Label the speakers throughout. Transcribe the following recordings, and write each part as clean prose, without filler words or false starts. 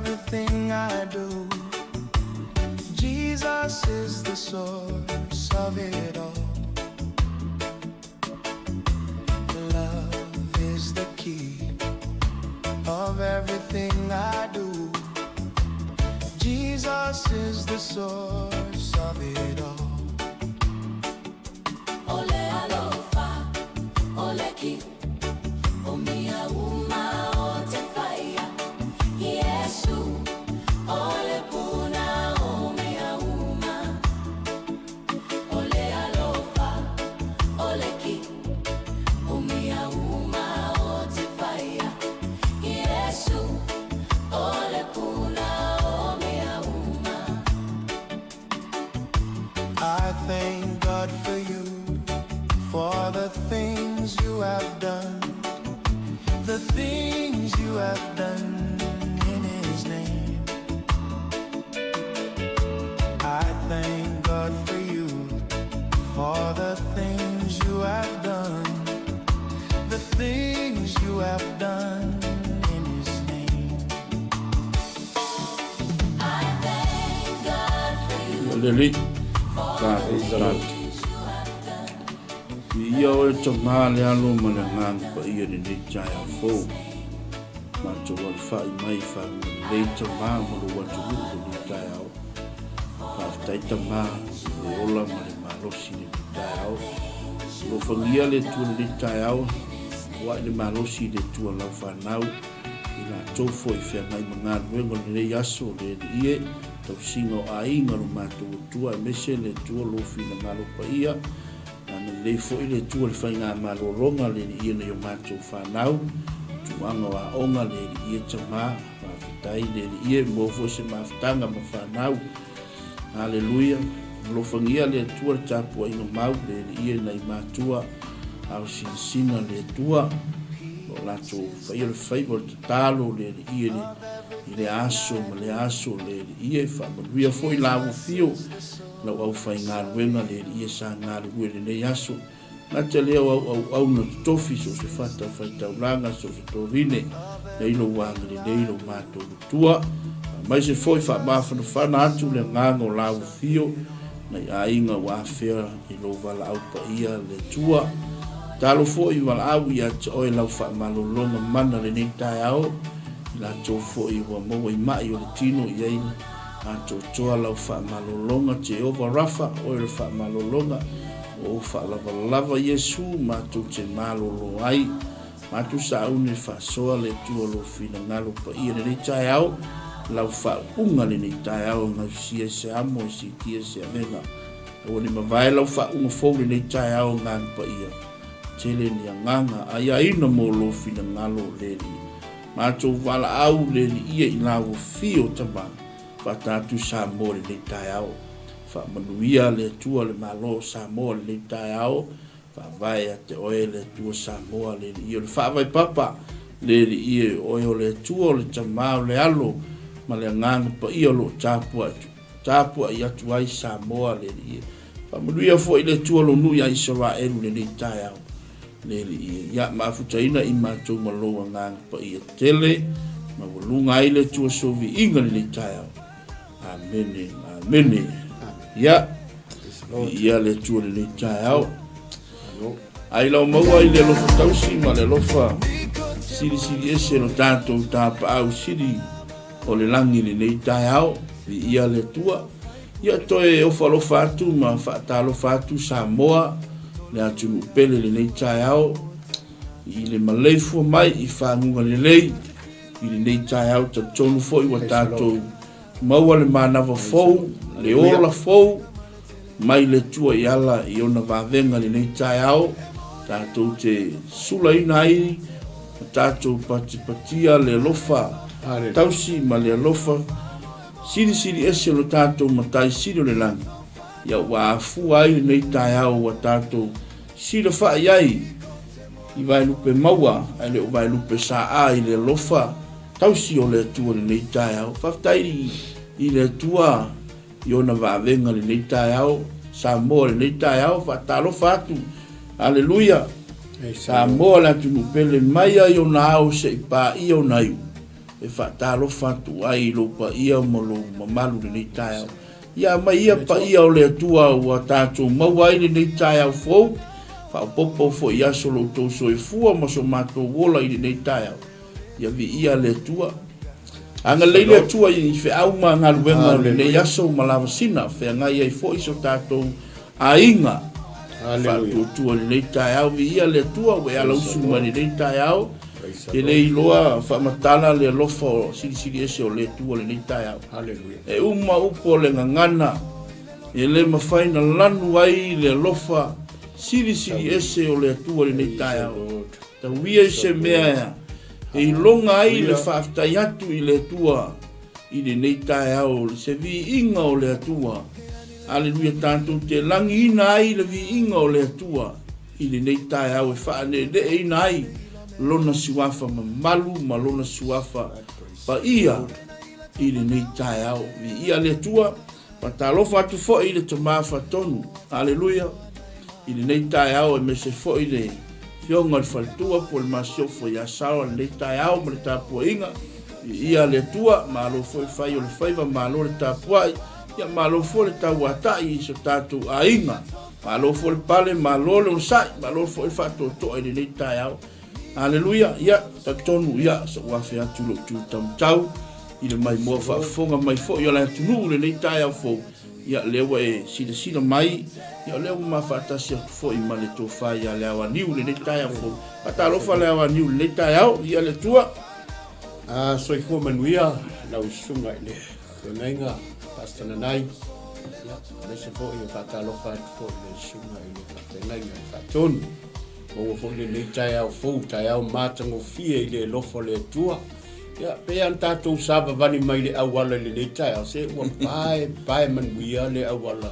Speaker 1: everything I do. Jesus is the source of it all. Love is the key of everything I do. Jesus is the source of it all.
Speaker 2: O le alofa, o le ki, o mea uma ou te whaia. Iesu, o le puna o mea uma. O le alofa, o le ki, o mea uma ou te whaia. Iesu, o le puna o mea uma.
Speaker 1: I thank God for you, for the things you have done, the things you have done in His name. I thank God for you, for the things you have done, the things you have done in His name.
Speaker 2: I thank God for you.
Speaker 3: Le Alii,
Speaker 4: Praise the Lord.
Speaker 3: Viia oe Tama le Alo ma le Agaga Paia i lenei taeao fou. Matou alafai mai i faguga lelei Tama ma lou atunuu i lenei taeao. Faafetai Tama i le ola ma le malosi i lenei taeao. Alofagia le Atua i lenei taeao, ua i le malosi i le Atua lau fanau, i latou foi i feagai ma galuega o lenei aso, le Alii e, tausiga o aiga lo matou Atua aemaise le Atua lou finagalo paia, agalelei foi le Atua i le faigamalologa le Alii e nai o matou fanau, tulaga o aoga le Alii e Tama, faafetai le Alii e, maua foi se mafutaga ma fanau. Aleluia! Alofagia le Atua le tapuaiga mau le Alii e nai matua ao sinasina le Atua o latou faia le faiva o le tatalo le Alii e i lea aso ma lea aso le Alii e faamanuia foi la ua fio lau aufaigaluega le Alii e sa galulue i lenei aso. Gata lea o au auauna totofi so o se fata faitaulaga so o se tovine nei lou agalelei lo matou Atua. Aemaise foi faamafanafana atu le agaga o la ua fio nai aiga ua afea i lou valaau paia le Atua. Talo foi valaau ia te oe lau faamalologa mana lenei taeao i latou foi ua maua i mai o le tino i ai atoatoa lau faamalologa Jehovah Rapha oe o le faamalologa ua ou faalavalava Iesu matou te malolo ai matou sauni faasoa le Atua lou finagalo paia lenei taeao lau faauuga lenei taeao e gausia i se amo e siitia i se avega aua ne mavae lau faauuga fou lenei taeao agaga paia tele ni agaga aiaina mo lou finagalo le Alii matou valaau le Alii i la ua fio tama faatatu Samoa lenei taeao faamanuia le Atua le Malo o Samoa lenei taeao Faavae ia te oe le Atua Samoa le Alii o le Faavae Papa le Alii e oe o le Atua o le Tama o le Alo ma le Agaga Paia o lo o tapuai atu ai Samoa le Alii e. Faamanuia foi le Atua lou nuu ia Isaraelu lenei taeao le Alii e. Ia mafutaina i matou ma lou Agaga Paia tele maualuga ai le Atua soviiga lenei taeao. Amene, amene. Ia, ia le Atua lenei taeao. Ai lau maua i le alofa tausi ma le alofa silisili ese lo tatou tapaau sili o le lagi lenei taeao. Viia le Atua. Ia toe ofa alofa atu ma faatalofa atu Samoa le atunuu pele lenei taeao i le maleifua mai i faguga lelei I lenei taeao talitonu foi ua tatou maua le manava fou, le ola fou mai le Atua i ala i ona vavega i lenei taeao, tatou te sulaina ai ma tatou patipatia le alofa tausi ma le alofa silisili ese o lo tatou Matai Sili o le Lagi, ia ua afua ai lenei taeao ua tatou silafai ai I vaelupe maua ae le o vaelupe saa i le alofa tausi o le Atua i lenei taeao. Faafetai i le Atua i ona vavega i lenei taeao. Samoa i lenei taeao, faatalofa atu. Aleluia! Samoa le atunuu pele mai ai ona ao se i paia ona iu. e faatalofa atu ai i lou paia ma lou mamalu i lenei taeao. Ia aumai ia paia o le Atua ua tatou maua ai lenei taeao fou, faaopoopo foi i aso lo outou soifua ma so matou ola i lenei taeao. Ia viia le Atua. Agalelei le Atua i feau ma galuega o lenei aso ma lavasina, feagai ai foi so tatou aiga. Faatuatua i lenei taeao, viia le Atua ua e alausu mai lenei taeao. E le iloa faamatala le alofa o silisili ese o le Atua lenei taeao. E uma upu o le gagana, e le mafai na lanu ai le alofa silisili ese o le Atua lenei taeao. Tauia i se mea e iloga ai le faafetai atu i le Atua i lenei taeao, se viiga o le Atua. Aleluia, tatou te lagiina ai le viiga o le Atua i lenei taeao e faaneeneeina ai Lona Suafa mamalu ma Lona Suafa paia i lenei taeao. Viia le Atua, faatalofa atu foi i le Tama Fatonu, aleluia, i lenei taeao aemaise foi le Afioga i le Faletua po o le Masiofo ia Saoa i lenei taeao ma le tapuaiga. Viia le Atua, malo foi fai o le faiva, malo le tapuai, ia malo foi le tauatai i so tatou aiga. Malo foi le pale, malo le onosai, malo foi le faatoatoa i lenei taeao. Aleluia, ia, talitonu, ia, sa ou afe atu i lou tu taumatau, i le maimoa faafofoga mai foi o le atunuu i lenei taeao fou, ia, lea ua e silasila mai, ia, o lea ua ma faatasi atu foi ma le tofa ia Leaoaniu i lenei taeao fou. Faatalofa Leaoaniu i lenei taeao, ia le Atua.
Speaker 4: A, soifua manuia lau susuga i le feagaiga Pastor Nanai, ia, aemaise foi e faatalofa atu foi i le susuga i le faafeagaiga i le Faatonu. Maua foi lenei taeao fou, taeao matagofie i le alofa o le Atua. Ia, pei ona tatou savavali mai le auala i lenei taeao, se ua pae, pae manuia le auala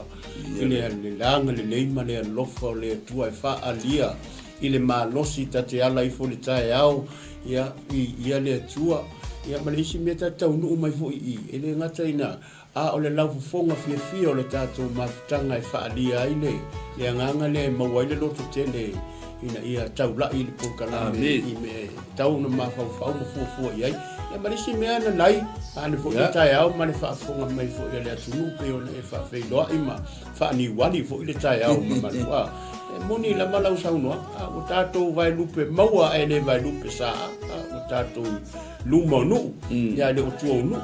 Speaker 4: i le agalelei ma le alofa o le Atua e faaalia i le malosi ta te ala ifo i le taeao, ia, viia le Atua. Ia, ma le isi mea ta te taunuu mai foi i i, e le gata ina A o le laufofoga fiafia o le tatou mafutaga e faaalia ai le le agaga lea e maua ai le loto tele ina ia taulai i le polokalame i mea e tatau ona mafaufau ma fuafua i ai. Ia ma le isi mea nanai, a le foi le taeao ma le faafofoga mai foi a le atunuu pei ona e faafeiloai ma faaniuali foi le taeao mamalu. A, e moni lava lau saunoaga, a ua tatou vaelupe maua ae le vaelupe sa, a ua tatou luma o nuu, ia le o tua o nuu.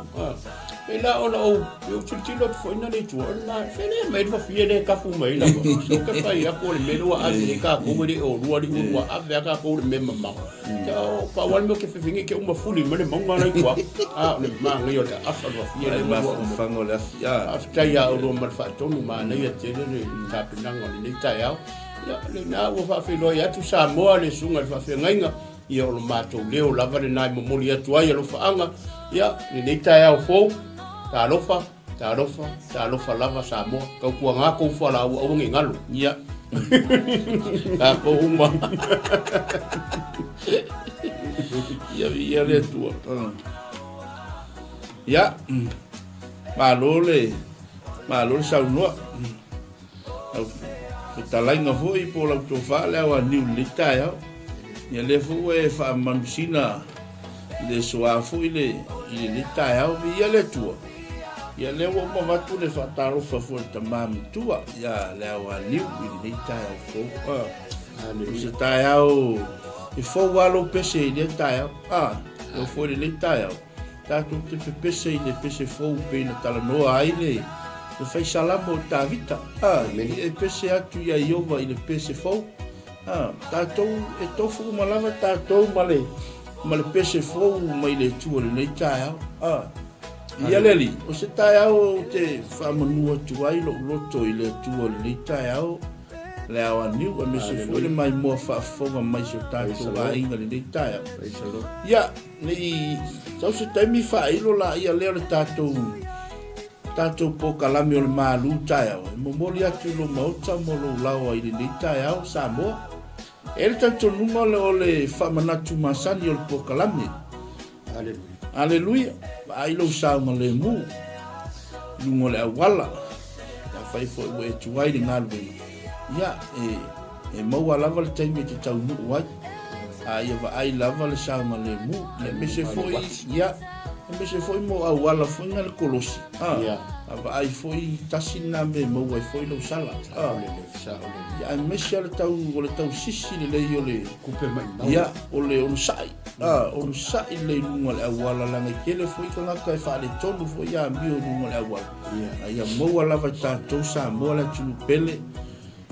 Speaker 4: E la ona ou eu tilotilo atu foi na le tua, o le ma fele mai le fafie le kafu mai la. So ka fai aku o le mea ua ave e ka ko le o lua li ua ave ka ko le mea mamao. Ka o pa wal mo ke fefengi ke uma fuli ma le maunga lai kua. A o le ma ngai o le afa le fafie le
Speaker 3: ma fanga o le afi.
Speaker 4: A faafetai ia oulua ma le faatonu manaia tele le tapenaga o lenei taeao. Ia lena ua faafeiloai atu Samoa le susuga i le faafeagaiga. Ia o lo matou leo lava lena e momoli atu ai alofaaga, ia, lenei taeao fou, talofa, talofa, talofa lava Samoa. Tautuaga kou fualaau aua ne i galo.
Speaker 3: Ia.
Speaker 4: Tatou uma.
Speaker 3: Ia, ia le Atua. Ia, malo le, malo le saunoa. Lau fetalaiga foi po o lau tofa le ao aniu i lenei taeao. Ia lea foi ua e faamanusina le soa foi le, i lenei taeao. Viia le Atua. Ia lea ua uma avatu le faatalofa foi i le tama matua ia le ao aniu i lenei taeao fou. Ah, o se taeao e fou lava lou pese i lea taeao. Ah, e foi i lenei taeao. Tatou te pepese i le pese fou pei na talanoa ai le le fai salamo o Tavita. A, e pese atu ia Iova i le pese fou. A, tatou e tofu uma lava tatou ma le ma le pese fou mai le Atua i lenei taeao. A, ia le Alii, o se taeao ou te faamanu atu ai lou loto i le Atua i lenei taeao, le ao aniu, aemaise foi le maimoa faafofoga mai si o tatou aiga i lenei taeao. Ia, Ne i sau se taimi faailo laia lea o le tatou tatou polokalame o le malu taeao e momoli atu i lou maota mo lou laoa i lenei taeao Samoa. E i ai le talitonuga o le faamanatu masani o le polokalame.
Speaker 4: Aleluia.
Speaker 3: Aleluia. Vaai lou saogalemu i luga o le auala. Afai foi ua e tuai i le galuega, ia, e E maua lava le taimi e te taunuu ai, a ia vaai lava le saogalemu, aemaise foi, ia, Aemaise foi mo auala foi na le kolosi, a, a vaai foi tasi lena mea e maua ai foi lou sala, a. Ia, aemaise lava le tau, o le tau sisi lelei o le,
Speaker 4: Kupe maimau.
Speaker 3: Ia, o le onosai, a, onosai lelei i luga o le auala, leaga e tele foi tagata e faaletonu foi amio i luga o le auala. A ia maua lava e tatou Samoa le atunuu pele,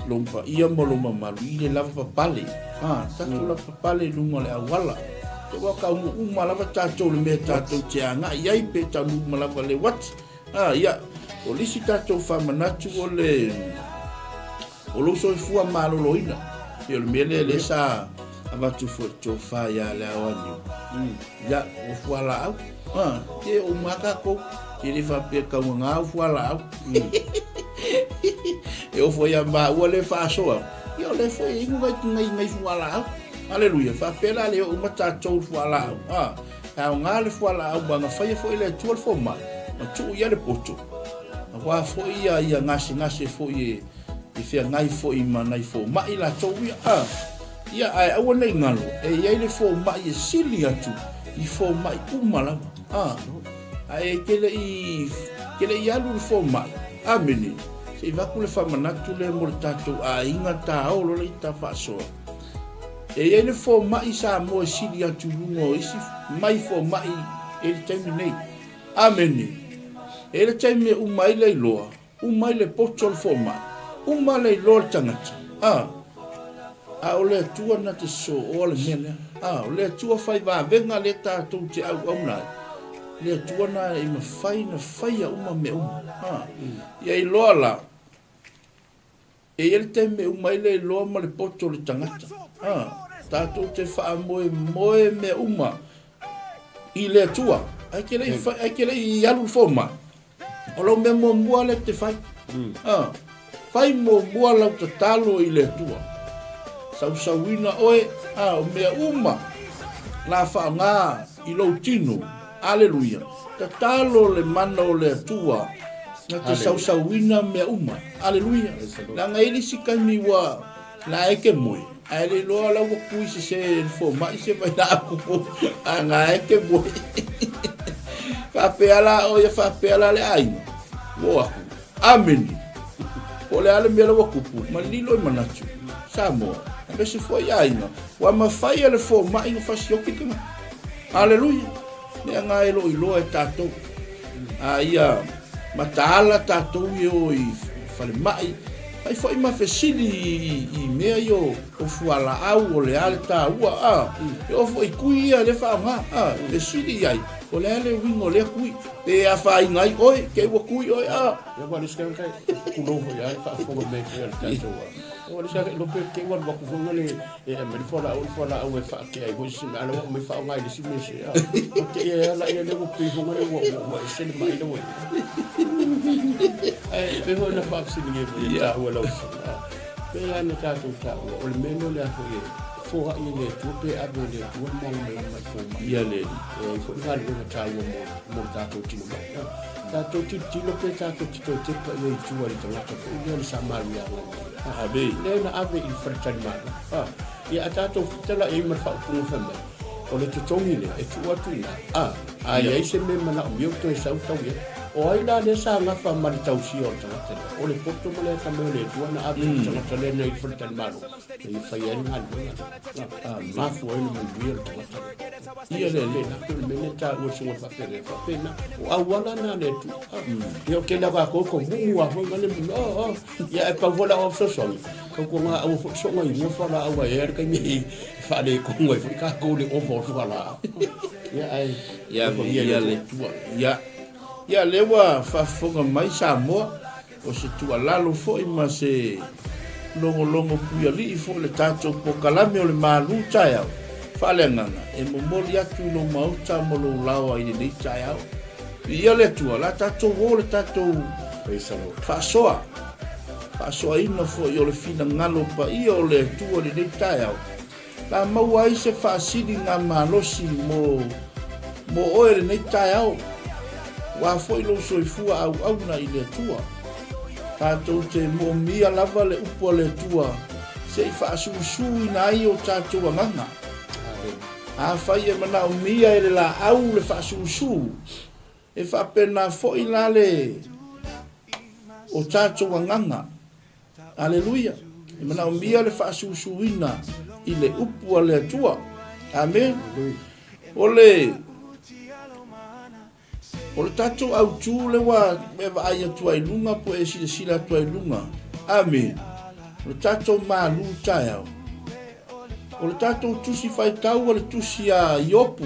Speaker 3: Lou paia ma lou mamalu i le lava papale. Ha, tatou lava papale i luga o le auala. Te ua taunuu uma lava tatou le mea tatou te agai ai pe taunuu uma lava le uati. Ha, ia, o le isi tatou faamanatu o le o lou soifua maloloina. Ia o le mea lea lea sa avatu foi le tofa ia le Aoaniu. Ia, o fualaau. Ha, te o uma tatou. E le faapea taugaga au fualaau. E oo foi ia maua le faasoa. Ia o lea foi e inu nai, nai, nai fualaau. Aleluia. Faapea la le oo uma tatou i fualaau. Ha, e aoga le fualaau ma na faia foi e le Atua le fomai. Ma tuu i ai le poto. Aua foi ia, ia gasegase foi e, e feagai foi ma nai fomai latou ia. Ha, ia ae aua ne i galo, e i ai le fomai e sili atu i fomai uma lava. Ha. Ae e te le i, te le i alu i le fomai. Amene. Se i avatu le faamanatu lea mo le tatou aiga taolo lea i ta faasoa. E i ai le fomai Samoa e sili atu i luga o isi mai fomai e i le taimi nei. Amene. E i ai le taimi e uma ai le iloa, Uma ai le poto o le fomai, uma le iloa o le tagata, a, a o le Atua na te sooa le mea lea. A, o le Atua fai vavega lea tatou te auauna ai, le Atua na e mafai na faia uma mea uma. A, ia iloa la, e i ai le taimi e uma ai le iloa ma le poto o le tagata. A, tatou te faamoemoe mea uma i le Atua. Ae te le i, ae te le i alu le fomai. O lau mea muamua lea e te fai. Mm. Ah, fai muamua lau tatalo i le Atua. Sausauina oe, ah, o mea uma la faaaoga i lou tino. Aleluia. Tatalo le mana o le Atua na te sausauina mea uma. Aleluia. Leaga e i ai le isi taimi ua La e te moe, ae le iloa la ua kui sese e le fomai se vailaau a nga e te moe. Faapea la oe, faapea la le aiga, ua o aku. Amene. Po o le a le mea la ua tupu, ma lilo i manatu, Samoa, aemaise foi aiga, ua mafai e le fomai ona fasioki le tagata. Aleluia. Mea nga e lo o iloa e tatou. A ia mataala tatou e o i falemai, fai foi ma fesili i mea ia o fualaau, o le a le taua, a, e oo foi i kui ia lea faaaoga, a, fesili i ai, o le a le uiga o lea kui, pe afaina ai oe, te i ua kui oe, a.
Speaker 4: Ia ua le isi kai tulou foi a le faafofoga mai foi a le tatou a. Ua le isi kai lope te ua alu atu foi ngale E aumai le fualaau, o le fualaau e faatea ai foi se mea, a o lea ua aumai faaaoga i le isi mea se a. Ua te i ai lava lea ua pei foi lea ua ua ese le mai lea ua i ai. Ae pei foi ona faafesiligia foi e taua lau susuga, pei lava ona tatou taua, o le mea lea o le a foi e foai e le Atua pe ave e le Atua le malamalama i fomai.
Speaker 3: Ia le
Speaker 4: E ai foi le galuega taua mo mo le tatou tino mai. Tatou tilotilo pe tatou te toe tepa i ai i tua i le tagata foi lea o le Samariaga nei.
Speaker 3: Ave.
Speaker 4: Lea na ave i le faletalimalo. A, ia a tatou tala i ai ma le faaupuga fai mai, o le totogi lea e tuu atu i ina. A, a i ai se mea manaomia ua toe sau tau i ai. O ai la lea sa gafa ma le tausia o le tagata lea? O le poto ma le atamai o le Atua na ave i le tagata lea na i le faletalimalo, e fai ai le galuega lea. A, mafua ai ona manuia le tagata lea.
Speaker 3: Ia le alii.
Speaker 4: Pena, pei o le mea lea e taua e le susuga faafeagaiga, faapena. O auala na a le Atua. Ia o tele lava a kou mumu a foi ngale mumu. Oh, oh. Ia ae pau foi la au fesoasoani, tautuana aua foi soga i mua fualaau a e ai le taimi e faaletonu ai foi tatou i le ova o le fualaau. Ia ae
Speaker 3: Ia viia le Atua. Ia, ia lea ua faafofoga mai Samoa, o se tuualalo foi ma se logologo puialii foi le tatou polokalame o le malu taeao faaleagaga e momoli atu i lou maota ma lou laoa i lenei taeao. Viia le Atua, o le a tatou o le tatou faasoa, faasoaina foi o le finagalo paia o le Atua i lenei taeao, la maua ai se faasiligamalosi mo, mo oe i lenei taeao, aua foi lou soifua auauna i le Atua. Tatou te moomia lava le upu a le Atua se i faasuisuina ai o tatou agaga. Afai e manaomia e le laau le faasusu, e faapena foi la le o tatou agaga. Aleluia! E manaomia le faasusuina i le upu a le Atua. Amene. O le O le tatou autu le ua e vaai atu ai i luga po e silasila atu ai i luga. Amene. O le tatou malu taeao. O le tatou tusi faitau o le tusi a Iopu.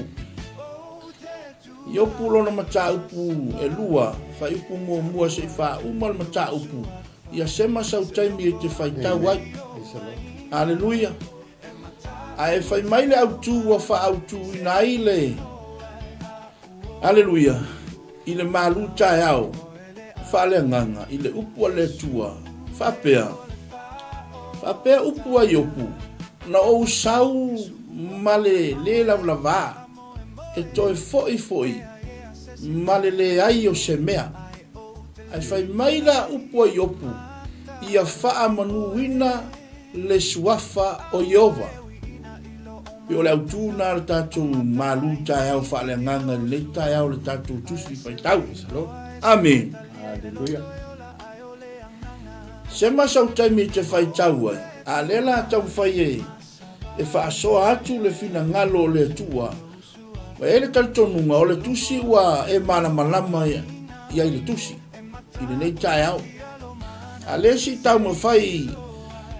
Speaker 3: Iopu lona mataupu e lua, fuaiupu muamua se i faauma le mataupu, ia sema sau taimi e te faitau ai. Aleluia. Ae fai mai le autu ua faaautuina ai le Aleluia i le malu taeao faaleagaga i le upu a le Atua, faapea, faapea upu a Iopu, Na ou sau ma le lē lavalavā, e toe foʻi foi ma le leai o se mea. Ae fai mai la upu a Iopu, Ia faamanuina le suafa o Ieova. Pei o le autu lena o le tatou malu taeao faaleagaga i lenei taeao o le tatou Tusi Faitau. Amene.
Speaker 4: Hallelujah.
Speaker 3: Sema sau taimi e te faitau ai, a lea la taumafai e e faasoa atu le finagalo o le Atua. Ua i ai le talitonuga o le tusi ua e malamalama i ai le tusi i lenei taeao. A le isi taumafai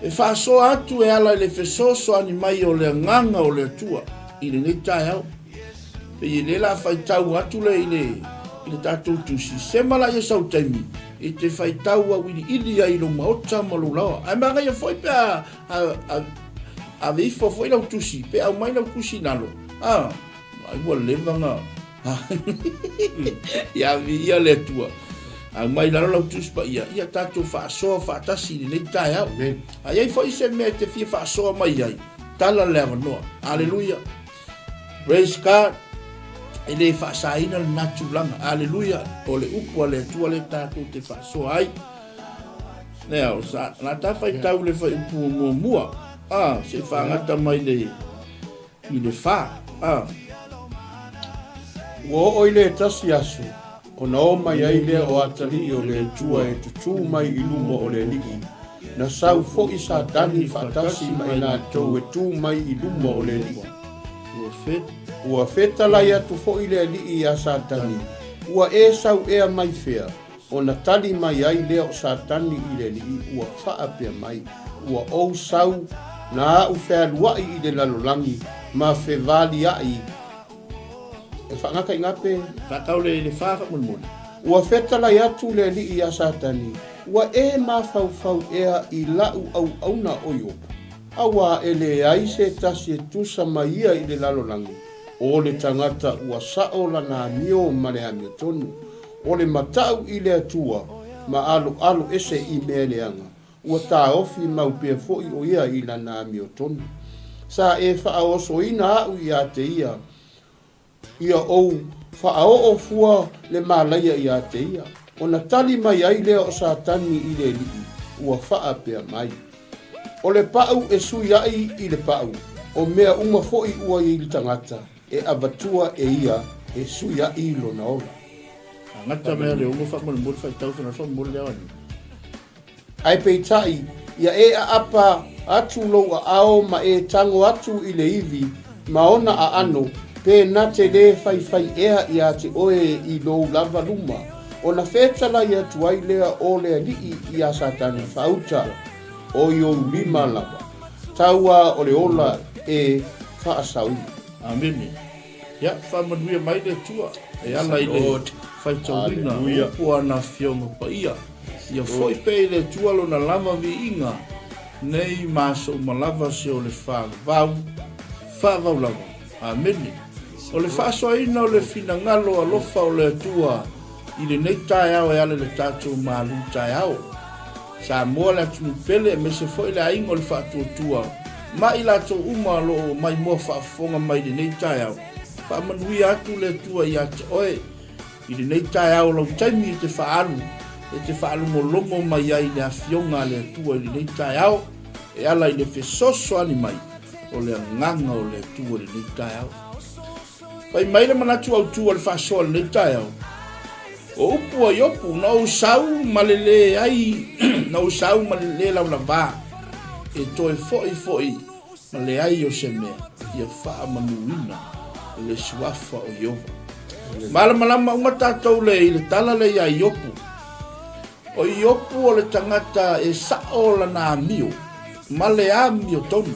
Speaker 3: e faasoa atu e ala i le fesoasoani mai o le agaga o le Atua i lenei taeao. Pei e le la faitau atu le i le i le tatou tusi, sema la ia sau taimi e te faitau auiliili ai i lou maota ma lou laoa. Ae manaia foi pe a ave ifo foi lau tusi, pe aumai lau tusi i lalo, a, ai ua leva na, ia viia le Atua. Aumai i lalo lau tusi paia, ia tatou faasoa faatasi i lenei taeao. A i ai foi se mea e te fia faasoa mai ai, tala le avanoa. Aleluia. Praise God. E le faasaina lena tulaga. Aleluia. O le upu a le Atua le tatou te faasoa ai. Lea, o sa, la ta faitau le fuaiupu muamua, a, se i faagata mai le, i le fa, a.
Speaker 4: Ua oo i le tasi aso, ona o mai ai lea o atalii o le Atua e tutū mai i luma o le Alii, na sau foi Satani faatasi ma i latou e tū mai i luma o le Alii. Ua fetalai atu foi le Alii iā Satani, Ua e sau ea mai fea? Ona tali mai ai lea o Satani i le Alii, ua faapea mai, Ua ou sau na aʻu fealuaʻi i le lalolagi ma fevaliaʻi e faagata i gape.
Speaker 3: Faatau le le fa faamolemole.
Speaker 4: Ua fetalai atu le Alii iā Satani, Ua e mafaufau ea i laʻu auauna o Iobo, auā e leai se tasi e tusa ma ia i le lalolagi, o le tagata ua saʻo lana amio ma le amiotonu, O le matau i le Atua ma aloalo ese i mea leaga, ua taofi mau pea foi o ia i lana amiotonu. Sa e faaosoina aʻu iā te ia, ia ou faaoo fua le malaia iā te ia. Ona tali mai ai lea o Satani i le Alii, ua faapea mai, O le paʻu e sui aʻi i le paʻu, o mea uma foi ua i le tagata, E avatua e ia e suiaʻi lona ola.
Speaker 3: Agata mea le ongo faamolemole faitau fana faamolemole lea ani.
Speaker 4: Ae peitai, ia e aapa atu lou aao ma e tago atu i le ivi ma ona aano, pe na te lē faifai ea iā te oe i lou lava luma, ona fetalai atu ai lea o le Alii iā Satani faauta. O i ou lima lava. Taua o le ola e faasaoina.
Speaker 3: Amene. Ia, faamanuia mai le Atua e ala i le faitauina o upu a ana Afioga Paia. Ia foi pea i le Atua lona lava viiga nei ma aso uma lava se o le faavavau, faavavau lava. Amene. O le faasoaina o le finagalo alofa o le Atua i lenei taeao e ala i le tatou malu taeao. Samoa le atunuu pele aemaise foi le aiga o le faatuatua ma i latou uma o lo o maimoa faafofoga mai i lenei taeao. Faamanuia atu le Atua ia te oe i lenei taeao o lau taimi e te faaalu e te faalogologo mai ai i le Afioga a le Atua i lenei taeao e ala i le fesoasoani mai. O le agaga o le Atua i lenei taeao. Fai mai le manatu autu o le faasoa i lenei taeao, O upu a Iopu, na ou sau ma le leai, na ou sau ma le le lavalava, e toe foi foi ma leai o se mea, ia faamanuina le suafa o Ieova. Malamalama uma tatou le i le tala lea iā Iopu. O Iopu o le tagata e sa'o lana amio ma le amio tonu.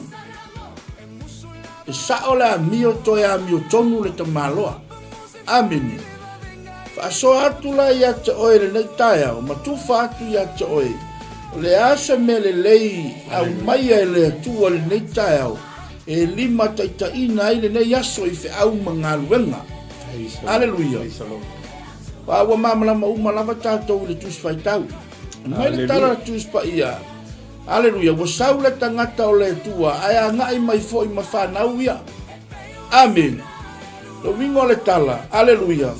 Speaker 3: E sa'o le amio toe amio tonu le tamaloa. Amene. Faasoa atu la ia te oe lenei taeao ma tufa atu ia te oe, o le a se mea lelei aumaia e le Atua lenei taeao e limataitaiina ai lenei aso i feau ma galuega. Aleluia. A ua malamalama uma lava tatou i le Tusi Faitau. Mai le tala a le Tusi Paia, Aleluia, ua sau le tagata o le Atua, ae agai mai foi ma fanau ia. Amene. Le uiga o le tala, Aleluia,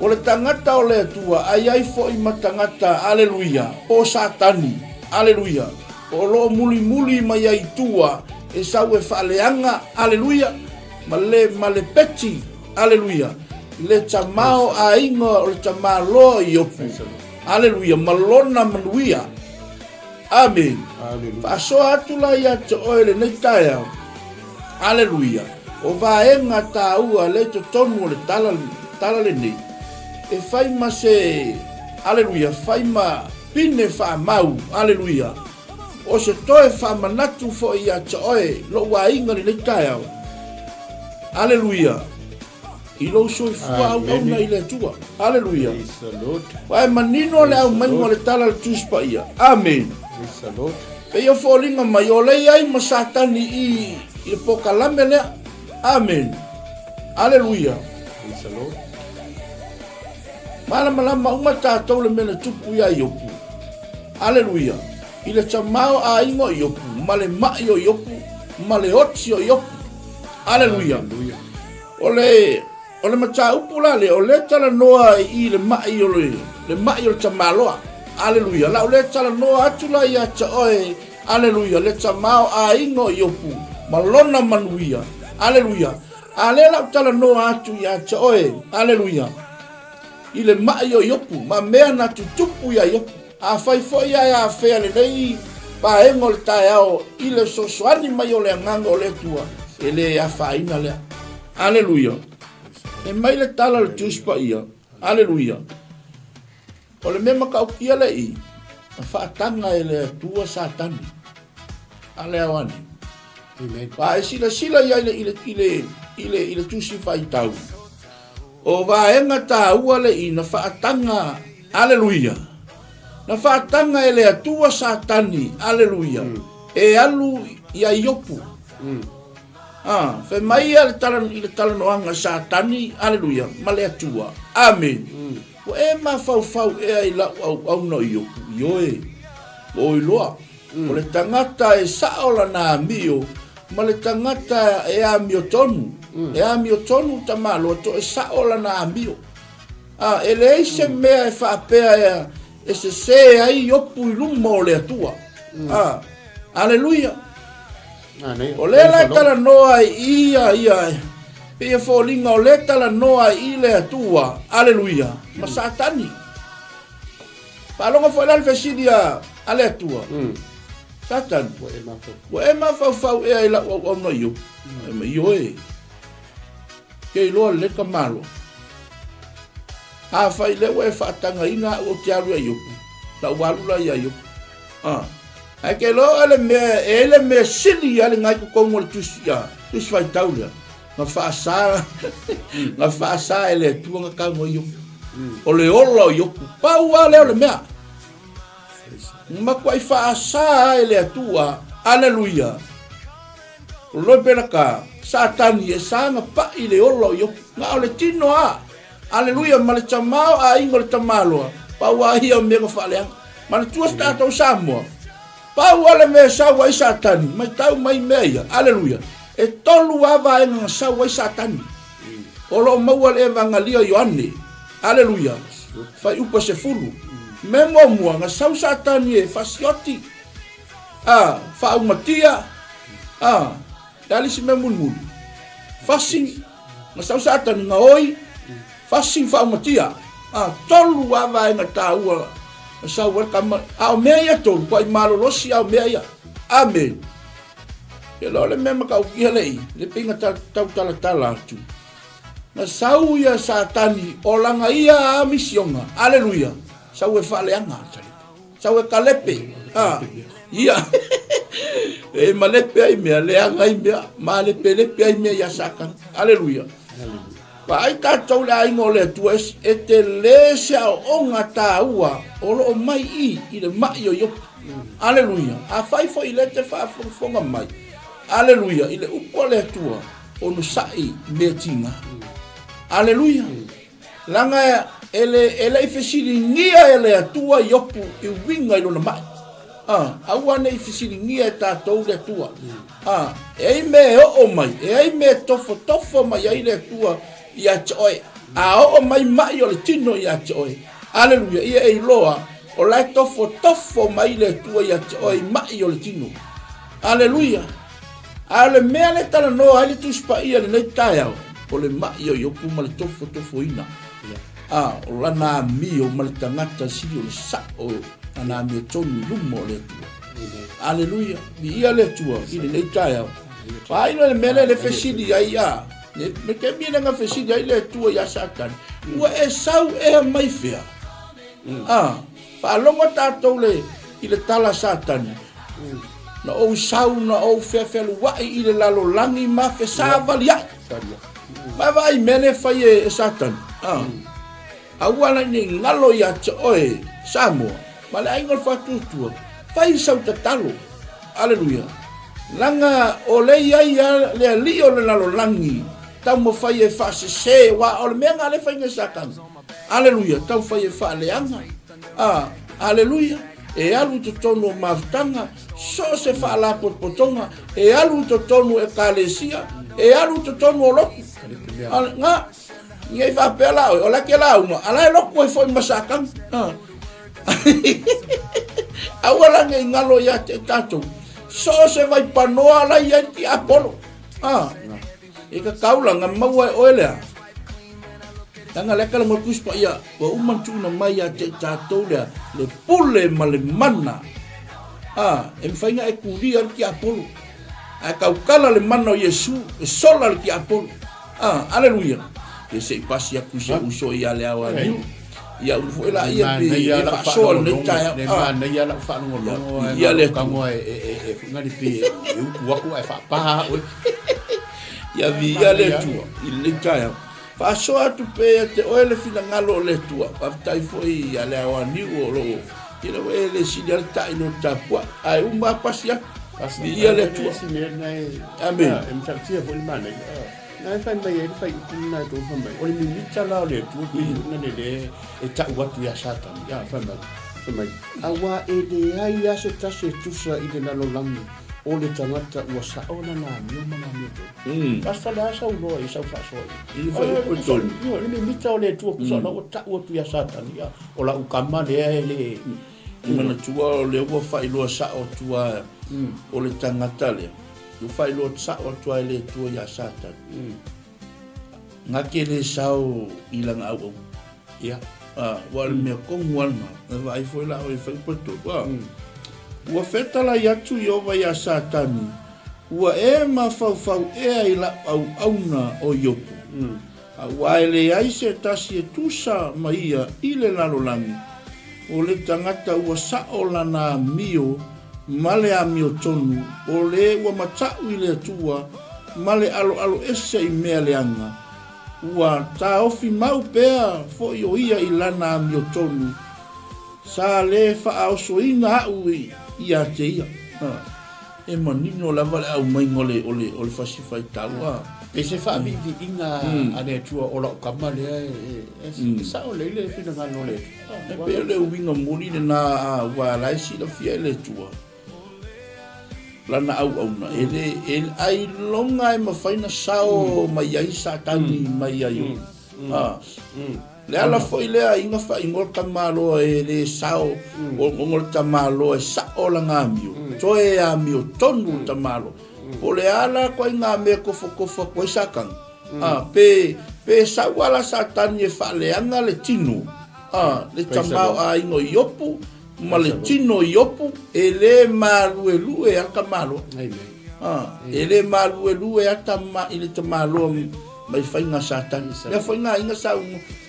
Speaker 3: o le tagata o le Atua, ae i ai foi ma tagata, Aleluia, o Satani, Aleluia, o lo o mulimuli mai ai i tua, e sau e faaleaga, Aleluia, ma le, ma le peti, Aleluia! Le tamao aiga o le tamaloa o Iopu. Aleluia! Ma lona manuia. Amene. Faasoa atu la ia te oe lenei taeao. Aleluia! O vaega taua lea i totonu o le tala, tala lenei, e fai ma se, aleluia, fai ma pine faamau, aleluia, o se toe faamanatu foi ia te oe, lou aiga lenei taeao. Aleluia! I lou soifua auauna i le Atua. Aleluia! Aua e manino le aumaiga o le tala a le Tusi Paia. Amene. Pei o foliga mai o lea i ai ma Satani i i le pokalame lea. Amene. Aleluia! Malamalama uma tatou le mea na tupu iā Iopu. Aleluia! I le tamao aiga o Iopu, ma le ma'i o Iopu, ma le oti o Iopu. Aleluia! O le, o le mataupu la lea, o lea talanoa i le ma'i o le, le ma'i o le tamaloa. Aleluia! La o lea talanoa atu la ia te oe, aleluia, le tamao aiga o Iopu, ma lona manuia. Aleluia! A lea la ou talanoa atu ia te oe, aleluia, i le ma'i o Iopu, ma mea na tutupu iā Iopu. Afai foi ae afea lenei vaega o le taeao i le fesoasoani mai o le Agaga o le Atua, e le afaina lea. Aleluia! E mai le tala a le Tusi Paia, Aleluia! O le mea matautia lea i, na faataga e le Atua Satani. A le ao ane.
Speaker 4: Amen.
Speaker 3: A e silasila i ai i le, i le, i le, i le Tusi Faitau, O vaega taua le i na faataga, aleluia, na faataga e le Atua Satani, aleluia, mm. e alu ia Iopu. Mm. Ah, fai mai ia le tala, i le talanoaga Satani, aleluia, ma le Atua. Amen. Mm. Ua e mafaufau ea i lau auauna o Iopu, ioe, ua ou iloa. Mm. O le tagata e sao lana amio, ma le tagata e amio tonu. Mm. E amio tonu tamaloa, to e sao lana amio. A, e leai se mm. mea e faapea e, e sesē ai Iopu i luma o le Atua. Mm. A, aleluia. O lea la e talanoa ai ia, ia, pei e foliga o lea talanoa ai i le Atua, aleluia, ma Satani. Faalogo foi la le fesili a, a le Atua. Mm. Satani, ua e mafaufau ea i lau auauna Iopu? Mm. E mai, ioe. Ke iloa le ka malo. Afai lea ua e faatagaina au ou te alu ia Iopu, lau alu la ia Iopu. Ah. Ae ke iloa le mea, e ai le mea sili ia le ngai totonu o le tusi, ia, tusi faitau lea. Na faasa, na faasa e le Atua na tago i Iopu. O le ola o Iopu. Pau lava lea o le mea. Na matuai faasa e le Atua. Aleluia. O loi pela ka, Satani e sa na pai le ola o Iopu. Na o le tino a. Aleluia, ma le tamao aiga o le tamaloa. Pau lava ia o mea na faaleaga. Manatua se tatou Samoa. Pau lava le mea e sau ai Satani, matau mai mea ia. Aleluia. E tolu lava vaega na sau ai Satani. O lo o maua i le Evagalia o Ioane. Aleluia. Fuaiupu 10. Mea muamua, na sau Satani e fasioti, a, faaumatia, A, le a le isi mea mulimuli? Fasi, na sau Satani gaoi, fasi faaumatia. A, tolu lava vaega taua na sau ai le kama. A o mea ia tolu, kuai malolosi a o mea ia. Amene. Ia loa le mea matautia le i, le pei na tautalatala atu. Na sau ia Satani o lana ia a misioga. Aleluia. Sau e faaleaga talipe. Sau e kalepe. A, ia. E malepe ai mea, leaga ai mea, malepelepe ai mea ia Satani. Aleluia. Vaai tatou le aiga o le Atua e tele se aoaoga taua o lo o mai i i le mai o Iopu. Aleluia. Afai foi lea e te faafogafoga mai, aleluia, i le upu a le Atua, onosai mea tiga. Aleluia. Leaga e le, e le i fesiligia e le Atua Iopu i uiga i lona mai. Ah, aua ne i fesiligia e tatou le Atua. Ah, e ai mea e oo mai, e ai mea e tofotofo mai ai le Atua ia te oe. A oo mai mai o le tino ia te oe. Aleluia, ia e iloa, o la e tofotofo mai le Atua ia te oe i mai o le tino. Aleluia. A o le mea lea e talanoa ai le Tusi Paia i lenei taeao, o le ma'i o Iopu ma le tofotofoina. A, o lana amio ma le tagata sili o le sa'o lana amiotonu i luma o le Atua. Aleluia! Viia le Atua i lenei taeao. Faailoa le mea lea le fesili ai a, me taimi lea na fesili ai le Atua ia Satani, ua e sau ea mai fea? A, faalogo tatou le, i le tala a Satani, Na ou sau, na ou feafealuaʻi i le lalolagi ma fesavaliaʻi. Ma vaai mea lea fai e, e Satani. A, aua la nei galo ia te oe, Samoa, ma le aiga o le faatuatua, fai sau tatalo. Aleluia. Leaga o lea i ai a le alii o le lalolagi, taumafai e faasese, aua o le mea lena lea e fai nei e Satani. Aleluia, taufai e faaleaga. A, aleluia, e alu i totonu o mafutaga, so o se faalapotopotoga, e alu i totonu o ekalesia, e alu i totonu o lotu. Ale, nga, nei faapea la oe, o la ke lauga, a la e lotu ai foi ma Satani. A. Aua la nei galo ia te tatou. So o se vaipanoa la ia i ti Apollo. A. E ka kaulanga maua e oe lea. Leaga lea kala mo Tusi Paia, ua uma ona tuuina mai ia te i tatou lea, le pule ma le mana. A, e mafai ona e kulia le tiapolo. Ae tautala le mana o Iesu, e sola le tiapolo. A, aleluia. Ia se i pasi atu se uso ia le ao aniu. Ia ulu foi la ia pe e faasoa lenei taeao.
Speaker 4: Le manaia lau faalogologo
Speaker 3: Ia le
Speaker 4: Atua. E fuga le pe e upu aku ae faapa oe.
Speaker 3: Ia viia le Atua i lenei taeao. Faasoa atu pea ia te oe le finagalo o le Atua. Faafetai foi ia le ao aniu o loo ia ua e le sili lava le tai i lo tapuai. Ae uma lava pasi atu. Viia le Atua. Amene.
Speaker 4: E matautia foi le manaia. Na e fai mai ai le faaiupu lena e tou fai mai, o le mimita la o le Atua pei foi na lele e tau atu ia Satani, a fai mai, fai mai, auā e leai lava se tasi e tusa i le lalolagi o le tagata ua sa'o lana amio ma le amiotonu. Basta le a sau loa i sau faasoa i.
Speaker 3: I le faaiupu e tolu.
Speaker 4: Ioe, le mimita o le Atua tusa o la ua tau atu ia Satani, a o la'u kama lea e le.
Speaker 3: E manatua o lea ua faailoa sa'o atu lava o le tagata lea. Ua faailoa sao atu ai le Atua iā Satani, Na te le sao i lana auauna.
Speaker 4: Ia.
Speaker 3: A, ua o le mea tonu lava lena, e vaai foi la oe e fai upu e tolu. A, ua fetalai atu Ieova iā Satani, Ua e mafaufau ea i lau auauna o Iopu, aua e leai se tasi e tusa ma ia i le lalolagi, o le tagata ua sao lana amio ma le amiotonu, o le ua mataʻu i le Atua ma le aloalo ese i mea leaga, ua taofi mau pea foʻi o ia i lana amiotonu, sa le faaosoina aʻu ia te ia. E manino lava le aumaiga o le, o le, o le fasi faitau, a.
Speaker 4: E se faaviiviiga a le Atua o lau kama lea e, e, e sao lelei le finagalo o le Atua.
Speaker 3: E pei o le uiga moni lena aua la e silafia e le Atua lana auauna e le e ailoga e mafai na sao mai ai Satani mai ai o a le ala foi lea inga faaigoa le tamaloa e le sao o le tamaloa e sao lana amio toe amio tonu le tamaloa. Po o le a la ituaiga mea e tofotofo atu ai Satani, a, pe, pe sau lava la Satani e faaleaga le tino, a, le tamaoaiga o Iopu ma le tino o Iopu, e le maluelue lava le tamaloa. A, e le maluelue lava tama, i le tamaloa mai faiga a Satani. Lea foi na aiga sa